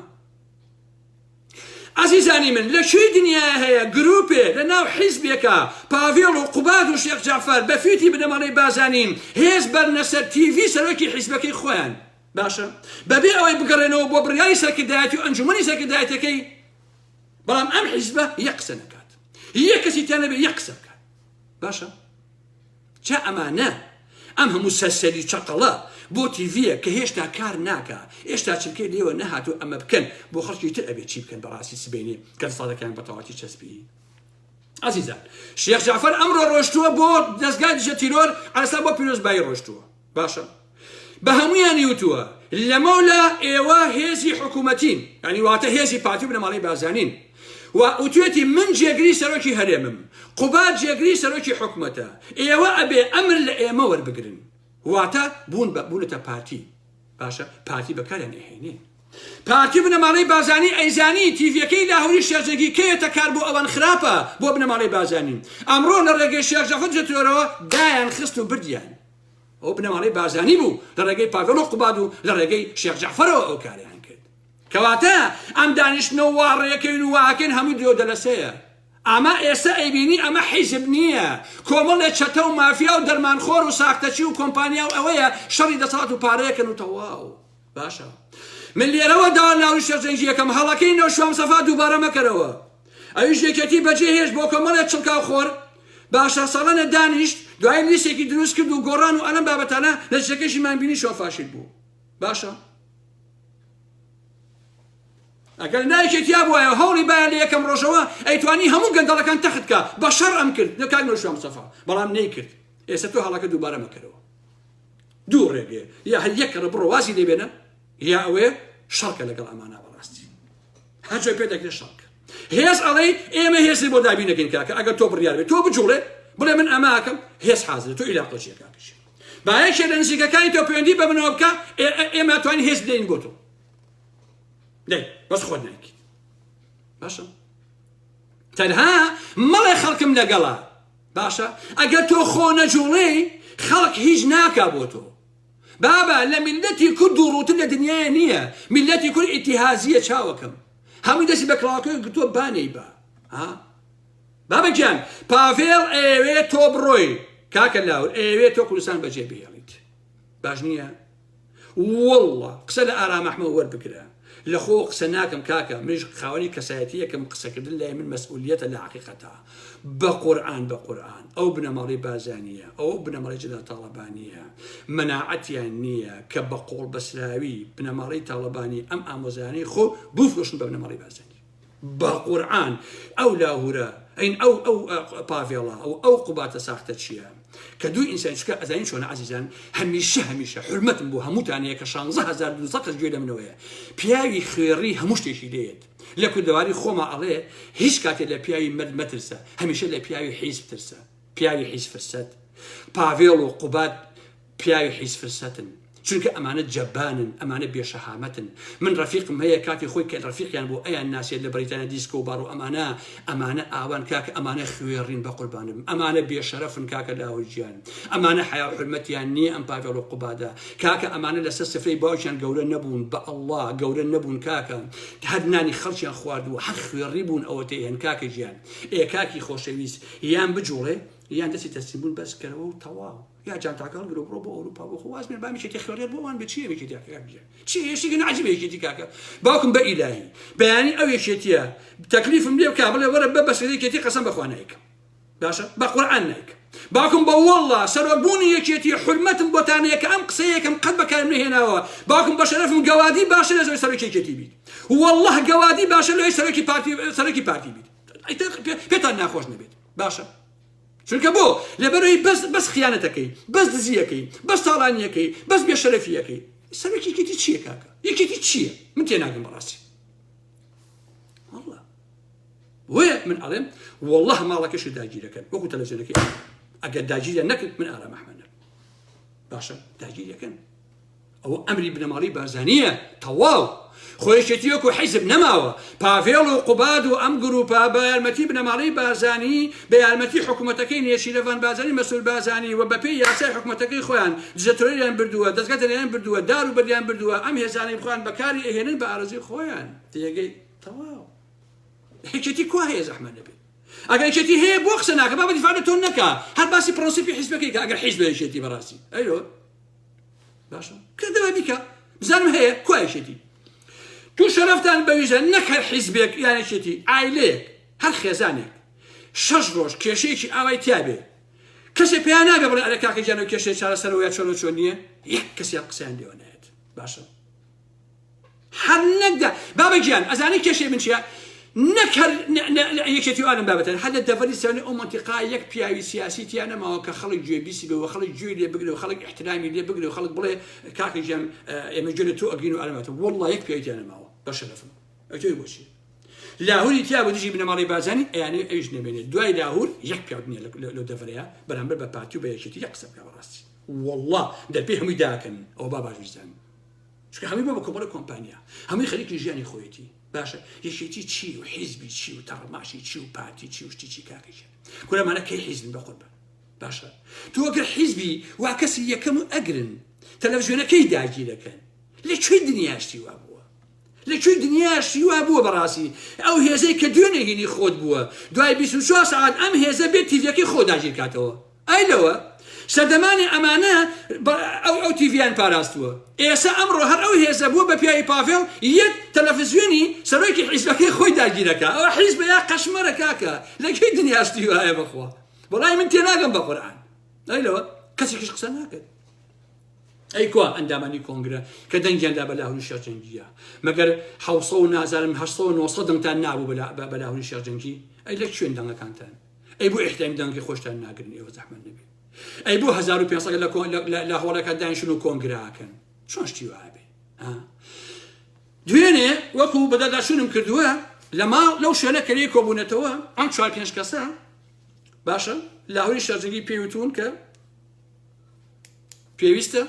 ئازیزانی من لە کوێی دنیایا هەیە گروپێ لە ناو حیزبێکا پاڤێڵ و قوباد و شێخ جەعفەر بە فیتی بنەماڵەی بازانین هێز بەرنە سەر تیڤی سەرۆکی حیزبەکەی خۆیان باشە بەبێ ئەوەی بگەڕێنەوە بۆ بڕیاری سەرکردایەتی و ئەنجومەنی سەرکردایەتەکەی بەڵام ئەم حیزبە یەک قسە نەکات یەک کەسی تیا نەبێ یەک قسە بکات باشە جا ئەمانە ئەم هەموو سەرسەری چەقەڵە بۆ تیڤیە کە هێشتا کار ناکا ئێشتا چرکەی لێوە نەهاتوو ئەمە بکەن بۆ خەڵکی تر ئەبێ چی بکەن بەڕاستی سبەینێ کە دەسەڵاتەکەیان بە تەواوەتی چەسپی ئازیزان شێخ جەعفەر ئەمڕۆ ڕۆشتووە بۆ دەزگای دژە تیرۆر ئەسا بۆ پیرۆزبایی ڕۆشتووە باشە بە هەموویانی وتووە لەمەولا ئێوە هێزی حکوومەتین یعنی واتە هێزی پارتی و بنەماڵەی بارزانین و وتوێتی من جێگری سەرۆکی هەرێمم قوباد جێگری سەرۆکی حکومەتە ئێوە ئەبێ ئەمر لە ئێمە وەربگرن واتە بوون بە بوونەتە پارتی باشە پارتی بەکاریان ئەهێنێ پارتی بنەماڵەی بازانی ئەیزانی تیڤیەکەی لاهوری شێخ جەنگی کەیەتە کار بۆ ئەوان خراپە بۆ بنەماڵەی بازانی ئەمڕۆ لە ڕێگەی شێخ جەعفەر جەترۆرەوە دایان خست و بردیان ئەو بنەماڵەی بارزانی بوو لە ڕێگەی پاڤێڵ و قوباد و لە ڕێگەی شێخ جەعفەرەوە ئەو کارەیان کرد. کەواتە ئەم دانیشتنە و وا ڕێکەین و واکەین هەمووی درۆ دەلەسەیە. ئەمە ئێستا ئەیبینی ئەمە حیزب نییە کۆمەڵێ چەتە و مافیا و دەرمانخۆر و ساختەچی و کۆمپانیا و ئەوەیە شەڕی دەسەڵات و پارەیەکەن و تەواو. باشە من لێرەوە داوا لاوری شێرزەنگی یەکەم هەڵەکەی نەوشوام سەفا دووبارە مەکەرەوە ئەویش یەکێتی بەجێ هێشت بۆ کۆمەڵێ چڵکاو خۆر باشە ساڵانە دانیشت دوای لیستێکی دروست کرد و گۆڕان و ئەلەم بابەتانە نەتیجەکەشی مان بینی چۆن فاشیل بوو باشە ئەگەر نایەکێتیا بوایە هەوڵی باە لە یەکەم ڕۆژەوە ئەیتوانی هەموو گەندەڵەکان تەخت کە بە شەڕ ئەم کرد نە کاک نەوشوام سەفا بەڵام نەیکرد ئێستا تۆ هەڵەکە دووبارە مەکەرەوە دوو ڕێگەیە یا هەر یەک کەڕە بڕۆ وازی لێ بێنە یا ئەوەیە شەڕکە لەگەڵ ئەمانە بەڕاستی هەرجۆی پێ دەکرێت شەڕکە هێز ئەڵێ ئێمە هێزی بۆ دابین نەکەین کاکە ئەگەر تۆ بڕیار بێت تۆ بجوڵێ بڵێ من ئەماکەم هێز حازرە تۆ ئیلاقۆ چیە کاکەشی با یەکێ لە نزیکەکانی تۆ پەیوەندی بە منەوە بکە ئێمە توانین هێز بدەین بۆ تۆ دەی بەس خۆت نایکەیت باشە تەنها مەڵێ خەڵکم لەگەڵە باشە ئەگەر تۆ خۆ نەجوڵێی خەڵک هیچ ناکا بۆ تۆ بابە لە میللەتی کورد دوو ڕووتر لە دنیایا نییە میللەتی کورد ئیتیهازیە چاوەکەم هەمووی دەستی بە کڵاوەکەی گرتووە با نەیبا ها بابە گیان پاڤێڵ ئەیەوێ تۆ بڕۆی کاکە لاور ئەیەوێ تۆ کوردستان بەجێ بهێڵیت باش نییە واللە قسە لە ئارام ئەحمە وەربگرە لە خۆوە قسە ناکەم کاکە منیش خاوەنی کەسایەتیەکەم قسەکردن لای من مەسئولیەتە لە حەقیقەتا بە قورئان بە قورئان ئەو بنەماڵەی بارزانیە ئەو بنەماڵەی جەلال تاڵەبانیە مەناعەتیان نییە کە بە قۆڵ بەسراوی بنەماڵەی تاڵەبانی ئەم ئامۆزایانەی خۆ بفرۆشن بە بنەماڵەی بارزانی بە قورعان ئەو لاهورە ئەین ئەو ئەو پاڤێڵە ئەو ئەو قوباتە ساختە چییە کە دوو ئینسان چکە ئەزانین چۆنە عزیزان هەمیشە هەمیشە حرمەتم بۆ هەمووتان هەیە کە 16200 کەس گوێ لە منەوەیە پیاوی خوێڕی هەموو شتێکی لێت لە کوردەواری خۆما ئەڵێ هیچ کاتێ لە پیاوی مەرد مەترسە هەمیشە لە پیاوی حیز بترسە پیاوی حیز فرسەت پاڤێڵ و قوباد پیاوی حیز فرسەتن چونکە ئەمانە جەبانن ئەمانە بێ شەهامەتن من ڕەفیقم هەیە کاتی خۆی کە ڕەفیقیان بۆ ئەیان ناسێت لە بەریتانیا دیسکۆ و باڕ و ئەمانە ئەمانە ئاوان کاکە ئەمانە خوێڕین بە قوربانم ئەمانە بێ شەرەفن کاکە لاهور گیان ئەمانە حیا و حورمەتیان نییە ئەم پاڤێڵ و قوبادە کاکە ئەمانە لەسەر سفرەی باوکیان گەورە نەبوون بە ئەڵڵا گەورە نەبوون کاکە هەر نانی خەڵکیان خواردووە هەر خوێڕی بوون ئەوەتەی هەن کاکە گیان ئێ کاکی خۆشەویست یان بجوڵێ یان دەستی تەسلیم بوون بەرز کەرەوە و تەواو یا جانتاکە هەڵگرە و بڕۆ بۆ ئەوروپا بۆ خۆ واز بێن با یەکێتی خوێڕیت بۆ ئەوان بێ چییە یەکێتی کاکە گیان چی یەشتێکی ناعجیبە یەکێتی کاکە باوکم بە ئیلاهی بەیانی ئەو یەکێتیە تەکلیفم لێ بکا بڵێ وەرە بە بەسەر یەکێتی قەسەم بەخوا نایکەم باشە بە قورئان نایکەم باوکم بە واللە سەرۆک بوونی یەکێتی حورمەتم بۆتان هەیە کە ئەم قسەیەکم قەت بەکارم نەهێناوە باوکم بە شەرەفم گەوادی باشە لە سەرۆکی یەکێتی بیت واللە گەوادی باشە لەوەی سەرۆکی پارتی سەرۆکی پارتی بیت پێتان ناخۆش نەبێت باشە چونکە بۆ لەبەرەوەی بەس بەس خیانەتەکەی بەس دزیەکەی بەس تاڵانیەکەی بەس بێشەرەفیەکەی سەرۆکی یەکێتی چییە کاکە یەکێتی چییە من تێناگەم بەڕاستی والله بۆیە من ئەڵێم والله ماڵەکەشی داگیرەکەن وەکو تەلەڤزیۆنەکەی ئەگەر داگیریان نەکرد من ئارام ئەحمەد باشە داگیرەکەن ئەوە ئەمری بنەماڵەی بارزانییە تەواو. خۆ یەکێتی وەکو حیزب نەماوە. پاڤێڵ و قوباد و ئەم گروپە بە یارمەتی بنەماڵەی بارزانی، بە یارمەتی حکومەتەکەی نێچیرەڤان بارزانی مەسرور بارزانی و بەپێی یاسای حکومەتەکەی خۆیان دژەترۆریان بردووە، دەزگا تەنیایان بردووە، دار و بەردیان بردووە، ئەم هێزانەی خۆیان بەکاری ئەهێنن بە ئارەزووی خۆیان. تێگەی؟ تەواو. یەکێتی کوا هەیە زەحمەت نەبێت. ئەگەر یەکێتی هەیە بۆ قسە ناکە با بە دیفاع لە تۆ نەکا هەر باسی پرەنسیپی حیزبەکەی کە ئەگەر حیزبە یەکێتی بەڕاستی ئەیرۆ باشە کردەوە بیکە بزانم هەیە کوا یەکێتی تو شەرەفتان بەویژە نەک هەر حیزبێک یان یەکێتی ئایلەیەک هەر خێزانێک شەش ڕۆژ کێشەیەکی ئاوای تیابێ کەسێ پێیان نابێ بڵێ ئەرێ کاکە گیان ئەو کێشەیە چارەسەرەوە یا چۆن و چۆن نییە یەک کەسیان قسەیان لێوە نایەت باشە هەر نەک بابە گیان ئەزانی کێشەی من چیە نەک هەر یەکێتی و ئالم بابەتەن هەر لە دەڤەری سەرنی ئەو مەنتیقا یەک پیاوی سیاسی تیا نەماوە کە خەڵک گوێ بیسی بێ و خەڵک گوێی لێ بگرێ و خەڵک ئیحترامی لێ بگرێ و خەڵک بڵێ کاکە گیان ئێمە گوێ لە تۆ ئەگرین و ئالم بابەتە واللە یەک پیاوی تیا نەماوە بە شەرەفم ئەتۆی بۆچی لاهوری تیا بۆ دژی بنەماڵەی بارزانی ئەیانەوێ ئەویش نەمێنێت دوای لاهور یەک پیاو نییە لەو دەڤەرەیە بەرامبەر بە پارتی و بە یەکێتی یەک قسە بکا بەڕاستی واللە دەرپێی هەمووی داکەن ئەوە با باش بیزانن چونکە هەمووی بۆ بە کۆمەڵە کۆمپانیا هەمووی خەریکی ژیانی خۆیەتی باشە یەکێتی چی و حیزبی چی و تەڕماشی چی و پارتی چی و شتی چی کاکە گیان کورە مانە کەی حیزبن بە قوربان باشە تۆ ئەگەر حیزبی وا کەسی یەکەم و ئەگرن تەلەڤزیۆنەکەی داگیرەکەن لە کوێی دنیا شتی وا بووە؟ لە کوێی دنیا شتی وا بووە بەڕاستی ئەو هێزەی کە دوێنێ هینی خۆت بووە دوای 24 سەعات ئەم هێزە بێت تیڤەکەی خۆ داگیر کاتەوە ئەی لەوە سەردەمانی ئەمانە ئەو ئەو تیڤیان پاراستووە ئێسە ئەمڕۆ هەر ئەو هێزە بووە بە پیاوی پاڤێڵ یەت تەلەفزیۆنی سەرۆکی حیزبەکەی خۆی داگیرەکە ئەوە حیزبە یا قەشمەرە کاکە لە کوێی دنیا شتی وایە بەخوا وەڵای من تێناگەم بە قورئان ئەی لەوە کەسێکیش قسە ناکەن ئەی کوا ئەندامانی کۆنگرە کە دەنگیان دا بە لاهوری شێخ جەنگیە مەگەر حوسە و نازانم هەشت و 900 دەنگتان نابوو بە لاهوری شێخ جەنگی ئەی لە کوێن دەنگەکانتان ئەی بۆ ئیحترامی دەنگی خۆشتان ناگرن ئێوە زەحمەت نەبێ ئەی بۆ 1500 لە هۆڵەکە دانیشن و کۆنگراکەن چۆن شتی وابێ دوێنێ وەکو بەداداشونم کردووە لە ماڵ لەو شوێنە کە لێی کۆبوونەتەوە ئەم چوار پێنج کەسە باشە لاهوری شەرجەنگی پێی وتوون کە پێویستە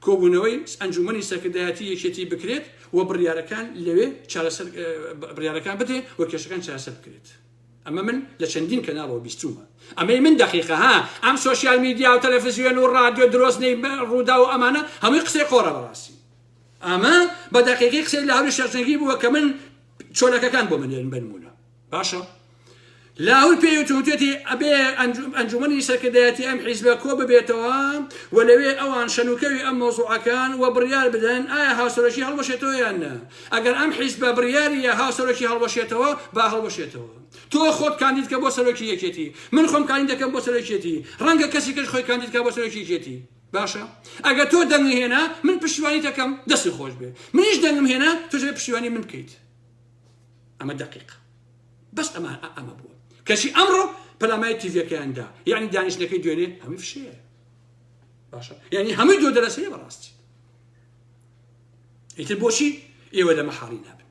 کۆبوونەوەی ئەنجومەنی سەرکردایەتی یەکێتی بکرێت و بڕیارەکان لەوێ چارەسەر بڕیارەکان بدرێن و کێشەکان چارەسەر بکرێت. ئەمە من لە چەندین کەناڵەوە بیستومە ئەمەی من دەقیقە ها ئەم سۆشیال میدیا و تەلەفزیۆن و ڕادیۆ درۆزنەی ڕوودا و ئەمانە هەمووی قسەی قۆڕە بەڕاستی ئەمە بە دەقیقی قسەی لاهوری شەرجەنگی بووە کە من چۆلەکەکان بۆ منێرن بنمونە باشە لاهور پێی وتوتێتی ئەبێ ئەنجومەنی سەرکردایەتی ئەم حیزبە کۆ ببێتەوە و لەوێ ئەوان شەنوکەوی ئەم مەوزوعەکان و بڕیار بدەن ئایا هاوسەرۆکی هەڵبەشێتەوە یان نا ئەگەر ئەم حیزبە بڕیاریە هاوسەرۆکی هەڵبەشێتەوە با هەڵبەشێتەوە تۆ خۆت کاندید کە بۆ سەرۆکی یەکێتی من خۆم کاندید دەکەم بۆ سەرۆکیەتی ڕەنگە کەسی کەش خۆی کاندید کا بۆ سەرۆکی یەکێتی باشە ئەگەر تۆ دەنگی هێنا من پشتیوانی دەکەم دەستی خۆش بێ منیش دەنگم هێنا تۆش پشتیوانی من بکەیت ئەمە دقیق بەس ئەمە ئەمە بووە کەچی ئەمڕۆ پەلامای تیڤەکەیان دا یعنی دانیشتنەکەی دوێنێ هەمووی فشەیە باشە یعنی هەمووی دۆ دەرەسەیە بەڕاستی ئیتر بۆچی ئێوە لەمە حاڵی نابن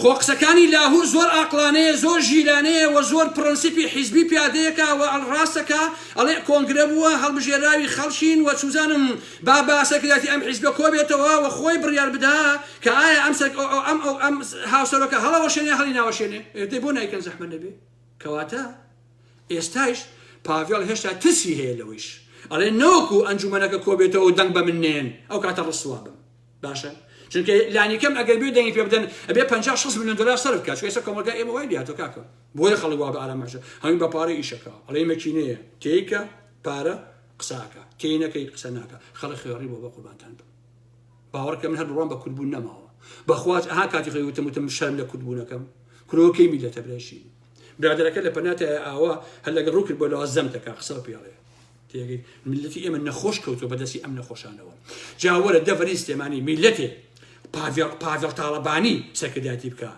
خۆ قسەکانی لاهور زۆر ئاقلانەیە زۆر ژیرانەیە و زۆر پرەنسیپی حیزبی پیادەیەکە و ڕاستەکە ئەڵێ کۆنگرە بووە هەڵبژێراوی خەڵکین و چوزانم با با سەرکردایەتی ئەم حیزبە کۆبێتەوە و خۆی بڕیار بدا کە ئایا ئەم سەر ئەم ئەو ئەم هاوسەرۆکە هەڵەوەشێنێ هەڵی ناوەشێنێ دەی بۆ نایکەن زەحمەت نەبێ کەواتە ئێستایش پاڤێڵ هێشتا ترسی هەیە لەوەیش ئەڵێ نەوەکو ئەنجومەنەکە کۆبێتەوە و دەنگ بە من نێن ئەو کاتە ڕسوا بم باشە چونکە لانیکەم ئەگەر بێ دەنگی پێ بدەن ئەبێ 50 60 میلیۆن دلار سەرف بکات چونکە ئێستا کۆمەڵگای ئێمە وای لێهاتووە کاکە بۆیە خەڵک وا بە ئارام مەشە هەمووی بە پارە ئیشەکە ئەڵێ مەکینەیە تێیکە پارە قساکە تێی نەکەی قسە ناکە خەڵک خوێڕی بۆ بە قوربانتان بم باوەڕکە من هەر بڕوام بە کوردبوون نەماوە بەخواج ئەها کاتی خۆی وتم وتم شەرم لە کوردبوونەکەم کرۆکەی میلەتە برایشی برادەرەکە لە پەناتای ئاوا هەر لەگەڵ ڕوو کرد بۆ لەوە زەم دەکا قسە پێڵێ تێگەی میلەتی ئێمە نەخۆش کەوتووە بەدەستی ئەم نەخۆشانەوە جاوەرە دەڤەری سلێمانی میلەتێ پاڤێڵ پاڤێڵ تاڵەبانی سەرکردایەتی بکە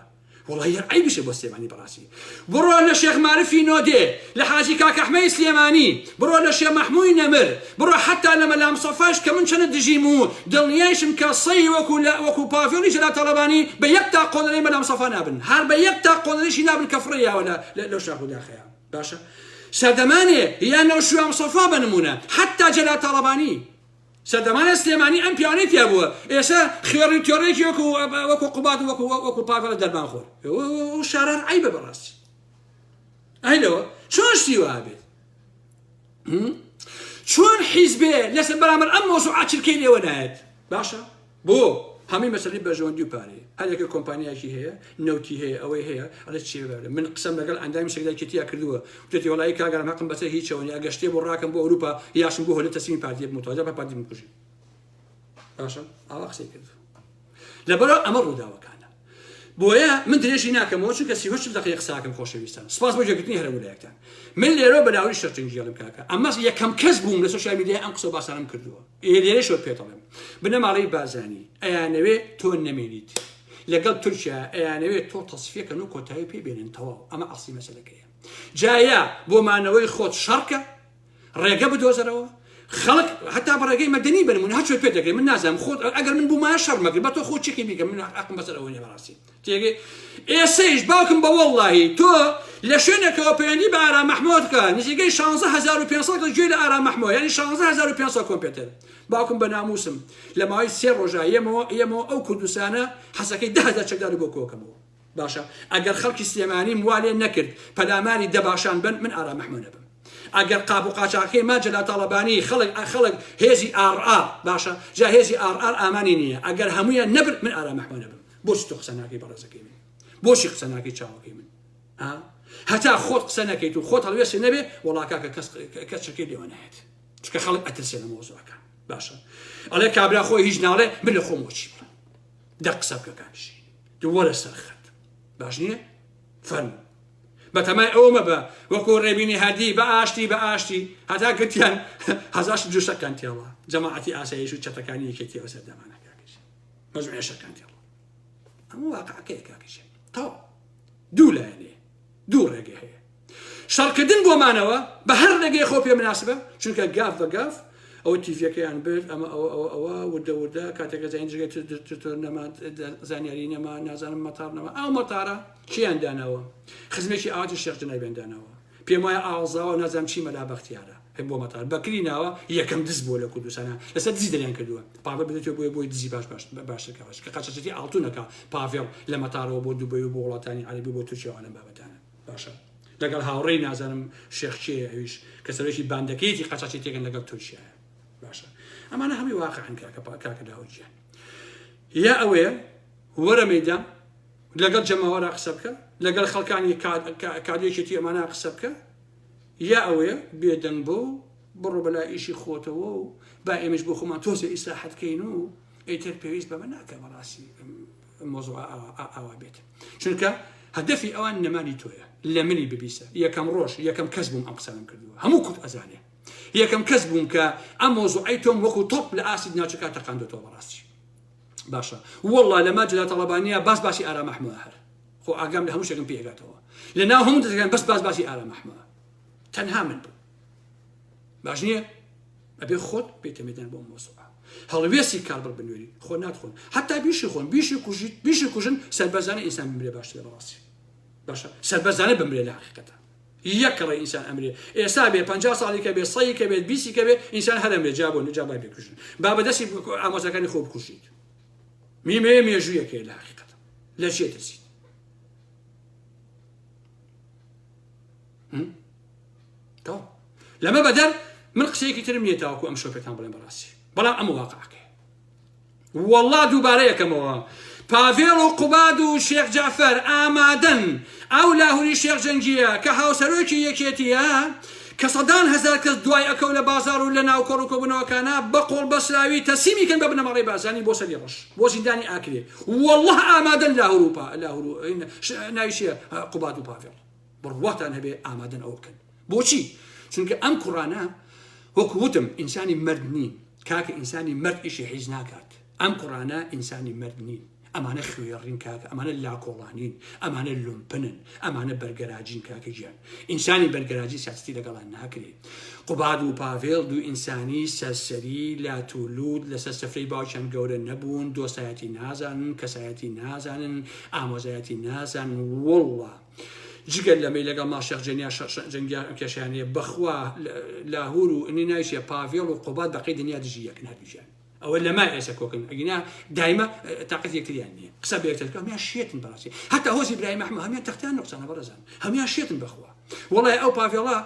وەڵی هەر عەیبیشە بۆ سلێمانی بەڕاستی بڕۆ لە شێخ مارفی نۆدێ لە حاجی کاک ئەحمەی سلێمانی بڕۆ لە شێ مەحمووی نەمر بڕۆ حەتا لە مەلا مستەفاش کە من چەنە دژیم و دڵنیایشم کە سەی وەکو لە وەکو پاڤێڵی جەلال تاڵەبانی بە یەک تا قۆنەرەی مەلا مستەفا نابن هەر بە یەک تا قۆنەرەیشی نابن کە فڕێ یاوە لە لەو شاخ و داخەیە باشە سەردەمانێ یان نەوشیروان مستەفا بە نموونە حەتا جەلال تاڵەبانی سەردەمانە سلێمانی ئەم پیاوانەی تیا بووە ئێستا خوێڕی و تێڕێکی وەکو وەکو قوباد و وەکو وەکو پاڤێڵ دەرمان خۆر ئەو شارە هەر عەیبە بەڕاستی ئەی لەوە چۆن شتی وا بێت چۆن حیزبێ لەسەر بەرامبەر ئەم مۆزوعە چرکەی لێوە نایەت باشە بۆ هەمووی مەسەلەی بەرژەوەندی و پارەیە هەر یەکە کۆمپانیایەکی هەیە نەوتی هەیە ئەوەی هەیە ئەڵێ چی بێ من قسەم لەگەڵ ئەندامی سەرکردایەتییا کردووە وتێتی وەڵایی کاک ئارام هەقم بەسەر هیچەوە نیە ئەگەر شتێ بۆ ڕاکەم بۆ ئەوروپا یاشم بۆ هۆلە تەسلیمی پارتی بم تۆجا بە پارتی بمکوژی باشە ئاوا قسەی کردو لەبەرەوە ئەمە ڕووداوەکانە بۆیە من درێژی ناکەمەوە چونکە 38 دقیقە قساکەم خۆشەویستان سپاس بۆ گوێگرتنی هەر هەموو من لێرەوە بەلاوری شەرتنگیڵم کاکە ئەمە یەکەم کەس بووم لە سۆشیال میدیا ئەم قسە باسانم کردووە ئێ لێرەشەوە پێت ئەڵێم بنەماڵەی بارزانی ئەیانەوێ تۆ نەمێنیت لەگەڵ تورکیا ئەیانەوێ تۆ تەسفیە کەن و کۆتایی پێ بێنن تەواو ئەمە ئەسڵی مەسەلەکەیە جا یا بۆ مانەوەی خۆت شەڕکە ڕێگە بدۆزەرەوە خەڵک هەتا بە ڕێگەی مەدەنی بنمون هەر چۆی پێ دەگرێت من نازانم خۆت ئەگەر من بوومایە شەڕ مەگرت بە تۆ خۆ چێکی بیکە من ئەقم بەسەر ئەوە نیە بەڕاستی تێگەی ئێسەیش باوکم بە وەڵڵاهی تۆ لە شوێنێکەوە پەیوەندی بە ئارام مەحمۆد بکە نزیکەی 16500 کەس گوێی لە ئارام مەحمۆ یعنی 16500 کۆمپیوتەر باوکم بە ناموسم لە ماوەی سێ ڕۆژا یەمەوە یەمەوە ئەو کوردستانە حەسەکەی 10000 چەکداری بۆ کۆکەمەوە باشە ئەگەر خەڵکی سلێمانیم وا لێ نەکرد پەلاماری دەباشان بن من ئارام مەحمۆ نەبم ئەگەر قاپ و قاچاخەکەی ما جەلال تاڵەبانی خەڵک خەڵک هێزی ئاڕ ئاڕ باشە جا هێزی ئاڕ ئاڕ ئامانی نییە ئەگەر هەموویان نەبرد من ئارام مەحمۆ نەبم. بۆچی تۆ قسە ناکەی بەڕێزەکەی من؟ بۆچی قسە ناکەی چاوەکەی من؟ ها؟ هەتا خۆت قسە نەکەیت و خۆت هەڵوێستی نەبێ وەڵا کاکە کەس کەس چرکەی لێوە نایەت چونکە خەڵک ئەترسێ لە مەوزوعەکان. باشە ئەڵێ کابرا خۆی هیچ ناڵێ من لە خۆم چی بڵێم؟ دە قسە بکە کاک شیرین، وەرە سەر خەت. باش نییە؟ فەرموو بەتەمای ئەوە مەبە وەکو ڕێبینی هەردی بە ئاشتی بە ئاشتی هەتا گرتیان هەزار دوو شەکان تێڵا جەماعەتی ئاسایش و چەتەکانی یەکێتی ئەو سەردەمانە کاکەشی مەجموعە شەکان تێڵا. ئەمە واقعەکەیە کاکەشی. تەواو دوو لایەنەیە، دوو ڕێگە هەیە. شەڕکردن بۆ مانەوە بە هەر ڕێگەی خۆ پێ مناسبە، چونکە گاف بە گاف ئەوە تیڤەکەیان برد، ئەمە ئەوە ئەوە ئەوە وردە وردە کاتێکە زانین جگە تر نەما، زانیاری نەما، نازانم مەتار نەما. ئەو مەتارە کێیان داناوە؟ خزمێکی ئاواتی شێخ جەنابیان داناوە. پێم وایە ئاوەزاوە نازانم چی مەلا بەختیارە هەی بۆ مەتار بەکری ناوە، یەکەم دز بووە لە کوردستانە، لەسەر دزی دەریان کردووە. پاڤێڵ بدەێتەوە بۆیە بۆی دزی باش باش باشتر کە کە قاچاخچێتی ئاڵتونەکە پاڤێڵ لە مەتارەوە بۆ دوبەی و بۆ وڵاتانی عەرەبی و بۆ تورکیا و ئەم بابەتانە. باشە لەگەڵ هاوڕێی نازانم شێخ کێیە ئەویش کە سەرۆکی باندەکەیەتی قاچاخچێتیەکەن لەگەڵ تورکیایە. باشە ئەمانە هەمووی واقعن کاکە کاکە داود گیان. یا ئەوەیە وەرە مەیدان لەگەڵ جەماوەرا قسە بکە، لەگەڵ خەڵکانی کادێکێتی ئەمانە قسە بکە، یا ئەوەیە بێدەنگ بۆ و بڕۆ بەلا ئیشی خۆتەوە و با ئێمەش بۆ خۆمان تۆزێ ئیسراحەت کەین و ئیتر پێویست بەمە ناکە بەڕاستی مۆزوع ئاوا بێت. چونکە هەدەفی ئەوان نەمانی تۆیە. لە منی ببیسە یەکەم ڕۆژ یەکەم کەس بووم ئەم قسانەم کردووە، هەموو کورد ئەزانێ یەکەم کەس بووم کە ئەم مۆزوعەی تۆم وەکو تۆپ لە ئاستی ناوچەکە تەقاندۆتەوە بەڕاستی. باشە واللە لە ما جلال تەڵەبانیە باس باسی ئارام ئەحمە هەر خۆ ئاگام لە هەموو شتێکم پێگاتەوە لە ناو هەموو دەستەکان بەس باس باسی ئارام ئەحمە تەنها من بوو. باش نییە؟ ئەبێ خۆت بێتە مەدان بۆ مۆزوعە هەڵوێستی کاربڕ بنوێری خۆ ناتخۆن حتا بیشی خۆن بیشی کوژیت بیشی کوژن سەربەرزانە ئینسان بمرێ باشترە بەڕاستی. باشە سەربەرزانە بمرێ لە حقیقەتە یەک ڕێ ئینسان ئەمرێ ئێستا بێ 50 ساڵی کە بێ سەی کە بێت بیسی کە بێ ئینسان هەر ئەمرێ جا بۆ جا بای بێکوژن با بەدەستی ئامۆزاکانی خۆ بکوژیت میمێ مێژوویەکەیە لە حقیقەتە لە چێ ترسیت؟ تەواو لەمە بەدەر من قسەیەکی ترم نییە تاوەکو ئەم شەو پێتان بڵێم بەڕاستی، بەڵام ئەمە واقعەکەیە. وەڵا دووبارە یەکەمەوە پاڤێڵ و قوباد و شێخ جەعفەر ئامادەن ئەو لاهوری شێخ جەنگیە کە هاوسەرۆکی یەکێتیە کە سەدان هەزار کەس دوای ئەکەو لە بازاڕ و لە ناو کۆڕ و کۆبوونەوەکانا بە قۆڵبەسراوی تەسلیمی کەن بە بنەماڵەی بارزانی بۆ سەری ڕەش بۆ زیندانی ئاکرێ وەڵا ئامادەن لاهور و لاهور و ناوی چیە قوباد و پاڤێڵ بڕواتان هەبێ ئامادەن ئەوە بکەن. بۆچی؟ چونکە ئەم کوڕانە وەکو وتم ئینسانی مەرد نین کاکە، ئینسانی مەرد ئیشی حیز ناکات. ئەم کوڕانە ئینسانی مەرد نین، ئەمانە خوێڕین کاکە، ئەمانە لاکۆڵانین، ئەمانە لومپنن، ئەمانە بەرگەراجین کاکە گیان. ئینسانی بەرگەراجی سیاسەتی لەگەڵا ناکرێ. قوباد و پاڤێڵ دوو ئینسانی سەرسەری لات و لوت لەسەر سفرەی باوکیان گەورە نەبوون، دۆستایەتی نازانن، کەسایەتی نازانن، ئامۆزایەتی نازانن. وەڵڵا جگە لەمەی لەگەڵ ماڵ شێخ جەنیا جەنگیا کێشیان هەیە. بەخوا لاهور و ئنی ناوی چیە پاڤێڵ و قوباد بەقەی دنیا دژی یەکن هەردووکیان. ئەوە لەما ئێسە کۆکن، ئەگینا دایمە تاقەتی یەکتریان نییە قسە بە یەکتر بکەن. هەموویان شێتن بەڕاستی، هەتا هۆزی برایم ئەحمەد هەموویان تەختیان نوقسانە بەڕێزان، هەموویان شێتن بەخوا. وەڵای ئەو پاڤێڵە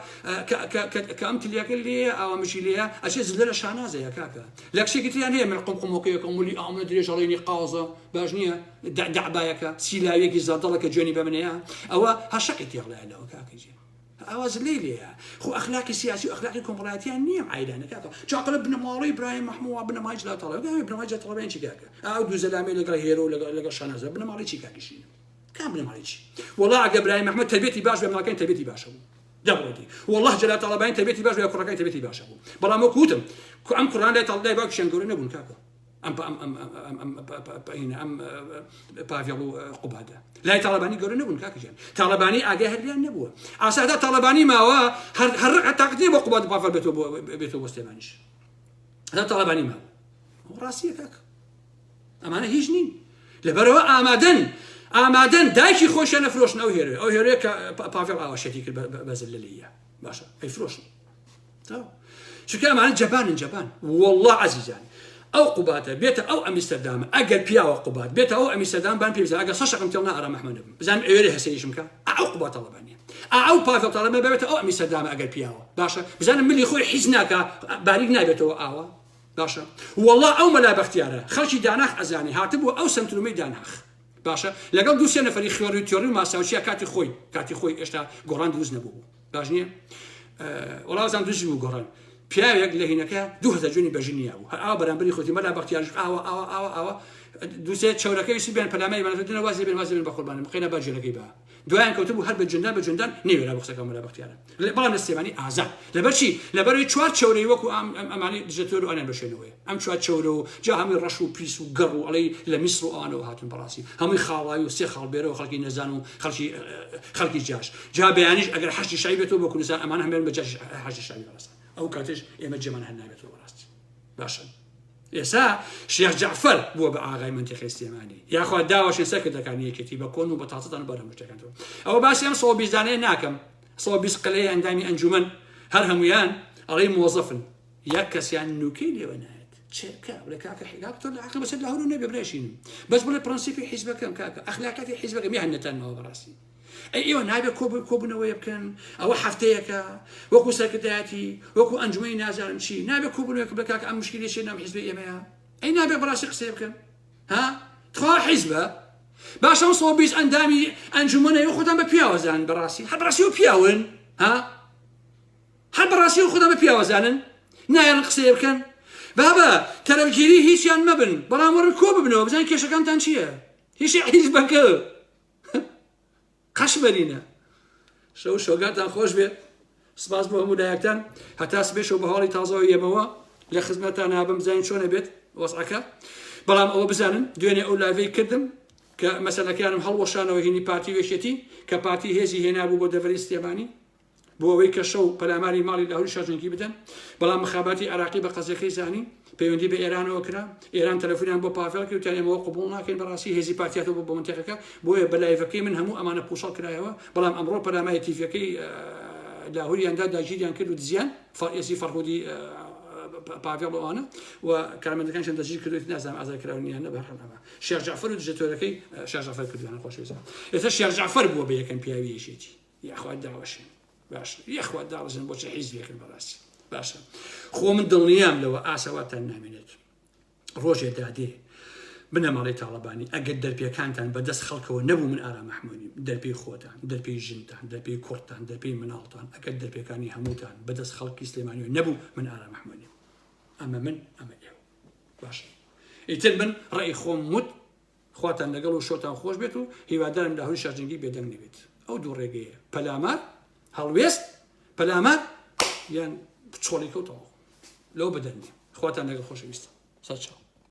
کە ئەم تلیەکە لێیە ئاوا مژی لێیە ئەچێ زلە لە شانازەیە کاکە. لە کچێکی تریان هەیە من قومقومۆکەیەکە ملی ئامنە درێژەڵێنی قازە باش نییە دەعبایەکە سیلاویەکی زەردەڵە کە جوێنی بە منەیە ئەوە هەشەقی تێڵەیە لەوە کاکە گیان. ئەوە زلەی لێیە خۆ ئەخلاقی سیاسی و ئەخلاقی کۆمەڵایەتیان نییە ئەم عایلانە کاکە. چاقلە بنەماڵەی برایم مەحموو بنەمای جلال تاڵەبانی کاکە، بنەمای جلال تاڵەبانی چی کاکە؟ ئەو دوو زەلامەی لەگەڵ هێرۆ و لەگەڵ شانازە بنەماڵەی چی کاکە شینە؟ کام بنەماڵەی چی؟ وەڵا ئەگەر برایم ئەحمەد تەربیەتی باش بێ مناڵەکانی تەربیەتی باشە بوو دەبڕێتی. وەڵا جەلال تاڵەبانی تەربیەتی باش بێ کوڕەکانی تەربیەتی باشە بوو. بەڵام وەک وتم ئەم کوڕان لای تاڵ لای باوکیشیان گەورە نەبوون کاکە. ئەم ئەم ئەم ئەم ئەم ئەم پاڤێڵ و قوبادە لای تاڵەبانی گەورە نەبوون کاکە گیان. تاڵەبانی ئاگای هەر لێیان نەبووە. ئاسادا تاڵەبانی ماوە هەر هەر تاقەت نییە بۆ قوباد و پاڤێڵ بێتەوە بۆ بێتەوە بۆ سلێمانیش. هەتا تاڵەبانی ماوە. ئەوە ڕاستیە کاکە. ئەمانە هیچ نین. لەبەرەوە ئامادەن ئامادەن دایکی خۆشیان نەفرۆشن ئەو هێرۆیە ئەو هێرۆیە کە پاڤێڵ ئاوا شێتی کرد بە زللە لێیە. باشە ئەیفرۆشن. چونکە ئەمانە جەبانن جەبان. واللە عەزیزان ئەو قوباتە بێتە ئەو ئەمیستەردامە ئەگەر پیاوە قوبات بێتە ئەو ئەمیستەردام بان پێ بزان ئەگەر سە شەقم تێڵ نا ئارام ئەحمەد نەبم بزانم ئەوێرێ هەسەیشم کە ئەو قوبات تاڵەبانیە ئەو پاڤێڵ تاڵەبانی بێتە ئەو ئەمیستەردامە ئەگەر پیاوە باشە بزانم ملی خۆی حیز ناکا باریک نابێتەوە ئاوا باشە واللە ئەو مەلا بەختیارە خەڵکی داناخ ئەزانێ هاتبوو ئەو سەنترومەی داناخ. باشە لەگەڵ دوو سێ نەفەری خوێڕی و تێڕی و ماساوچیا کاتی خۆی کاتی خۆی ئێشتا گۆڕان دروست نەبوو بوو باش نییە وەڵازان دروست بوو گۆڕان پیاوێک لە هینەکە 2000 جوێنی بە ژنیا بوو هەر ئاوا بەرامبەری خۆتی مەلا بەختیارش ئاوا ئاوا ئاوا ئاوا دووسێ چەورەکەی ویستی بێن پەلاماری بەنەتەوە وازی بێن وازی بێن بە قوربانم قەینا با جوێنەکەی با دوایان کەوتبوو هەر بە جوێندان بە جوێندان نەیوێرا بۆ قسەکە مەلا بەختیارە بەڵام لە سلێمانی ئازاد لەبەر چی لەبەرەوەی چوار چەورەی وەکو ئەم ئەمانەی دژەتۆر و ئەنیان بەشێنەوەیە ئەم چوار چەورە و جا هەمووی ڕەش و پیس و گەڕ و ئەڵێی لە میسر و ئەوانەوە هاتون بەڕاستی هەمووی خاڵاوی و سێ خاڵ بێرەوە خەڵکی نەزان و خەڵکی خەڵکی جاش جا بەیانیش ئەگەر حەشدی شەعبی بێتەوە بۆ کوردستان ئەمانە هەموویان بە جاش حەشدی شەعبی بەڕاست ئەو کاتێش ئێمە جێمان هەر نابێتەوە بەڕاستی باشە ئێسا شێخ جەعفەر بووە بە ئاغای مەنتیقەی سلێمانی یاخوا داوەشێن سەرکردەکانی یەکێتی بە کۆن و بە تازەتان و بەر هەموو شتەکانتەوە ئەوە باسی ئەم 120 دانەیە ناکەم 120 قەلەی ئەندامی ئەنجومەن هەر هەمویان ئەڵێی مۆزەفن یەک کەسیان نوکەی لێوە نایەت چێکە بڵێ کاکە حیگاک تۆ لە عەقڵ بەسەر لاهور نەبێ برایشینم بەس بڵێ پرەنسیپی حیزبەکەم کاکە ئەخلاقیاتی حیزبەکەم یان نەتان ماوە بەڕاستی ئەی ئێوە نابێ کۆبوونەوەیە بکەن ئەوە هەفتەیەکە وەکو سەرکردایەتی وەکو ئەنجومەنی نازانم چی نابێ کۆبوونەوەیەک بکە کاکە ئەم مشکلەی چیە نام حیزبی ئێمەیە ئەی نابێ بەڕاستی قسەیە بکەن ها تخوا حیزبە باشە ئەم 120 ئەندامی ئەنجومەنە ئێوە خۆتان بە پیاوە زانن بەڕاستی هەر بەڕاستی ئەو پیاون ها هەر بەڕاستی ئەو خۆتان بە پیاوە زانن نایەن قسەیە بکەن بابە تەرەفگیری هیچیان مەبن بەڵام وەرن کۆ ببنەوە بزانن کێشەکانتان چییە هیچی حیزبەکە قەشمەرینە شەو شۆگاتان خۆش بێت سپاس بۆ هەموو لایەکتان هەتا سبێ شەو بە هەواڵی تازەوە یەمەوە لە خزمەتان نابم بزانین چۆنە بێت وەزعەکە بەڵام ئەوە بزانن دوێنێ ئەو live ەی کردم کە مەسەلەکانم هەڵوەشانەوە هینی پارتی وێشێتی کە پارتی هێزی هێنابوو بۆ دەڤەری سلێمانی بۆ ئەوەی کە شەو پەلاماری ماڵی لاهوری شاجەنگی بدەن، بەڵام مخاباتی عێراقی بە قەزیەکەی زانی، پەیوەندی بە ئێرانەوە کرا، ئێران تەلەفونیان بۆ پاڤێڵ کرد وتیان ئێمە ئەوە قبوڵ ناکەین بەڕاستی هێزی پارتی هاتووە بۆ مەنتیقەکە، بۆیە بە live ەکەی من هەموو ئەمانە پوچەڵ کرایەوە، بەڵام ئەمڕۆ پەلاماری تیڤیەکەی لاهوریان دا داگیریان کرد و دزیان ئێسی فەرهودی پاڤێڵ و ئەوانە و کارمەندەکانیشیان دەستگیر کردو نازانم ئازاد کراون یان نە، بەهەرحاڵ ئەمە شێخ جەعفەر و دژەتۆرەکەی شێخ جەعفەر کردویانە خۆشەویستان ئێستا شێخ جەعفەر بووە بە یەکەم پیاوی یەکێتی. یاخوا داوەشێن باشە یاخوا داڕزن بۆچی حیزبێکن بەڕاستی باشە خۆ من دڵنیام لەوە ئاسەواتان نامێنێت ڕۆژێ دادێ بنەماڵەی تاڵەبانی ئەگەر دەرپێکانتان بەدەست خەڵکەوە نەبوو من ئارام مەحموودیم دەرپێی خۆتان دەرپێی ژنتان دەرپێی کوڕتان دەرپێی مناڵتان ئەگەر دەرپێکانی هەمووتان بەدەست خەڵکی سلێمانیەوە نەبوو من ئارام مەحموودیم ئەمە من ئەمە ئێوە باشە ئیتر من ڕێی خۆم وت خواتان لەگەڵ و شەوتان خۆش بێت و هیوادارم لاهوری شاجەنگی بێدەنگ نەبێت ئەو دوو ڕێگەیە پەلامار هەڵوێست پەلامار یان چۆڵیکە و تەواو لەوە بەدەر نییە خواتان لەگەڵ خۆشەویستم سەرچاو.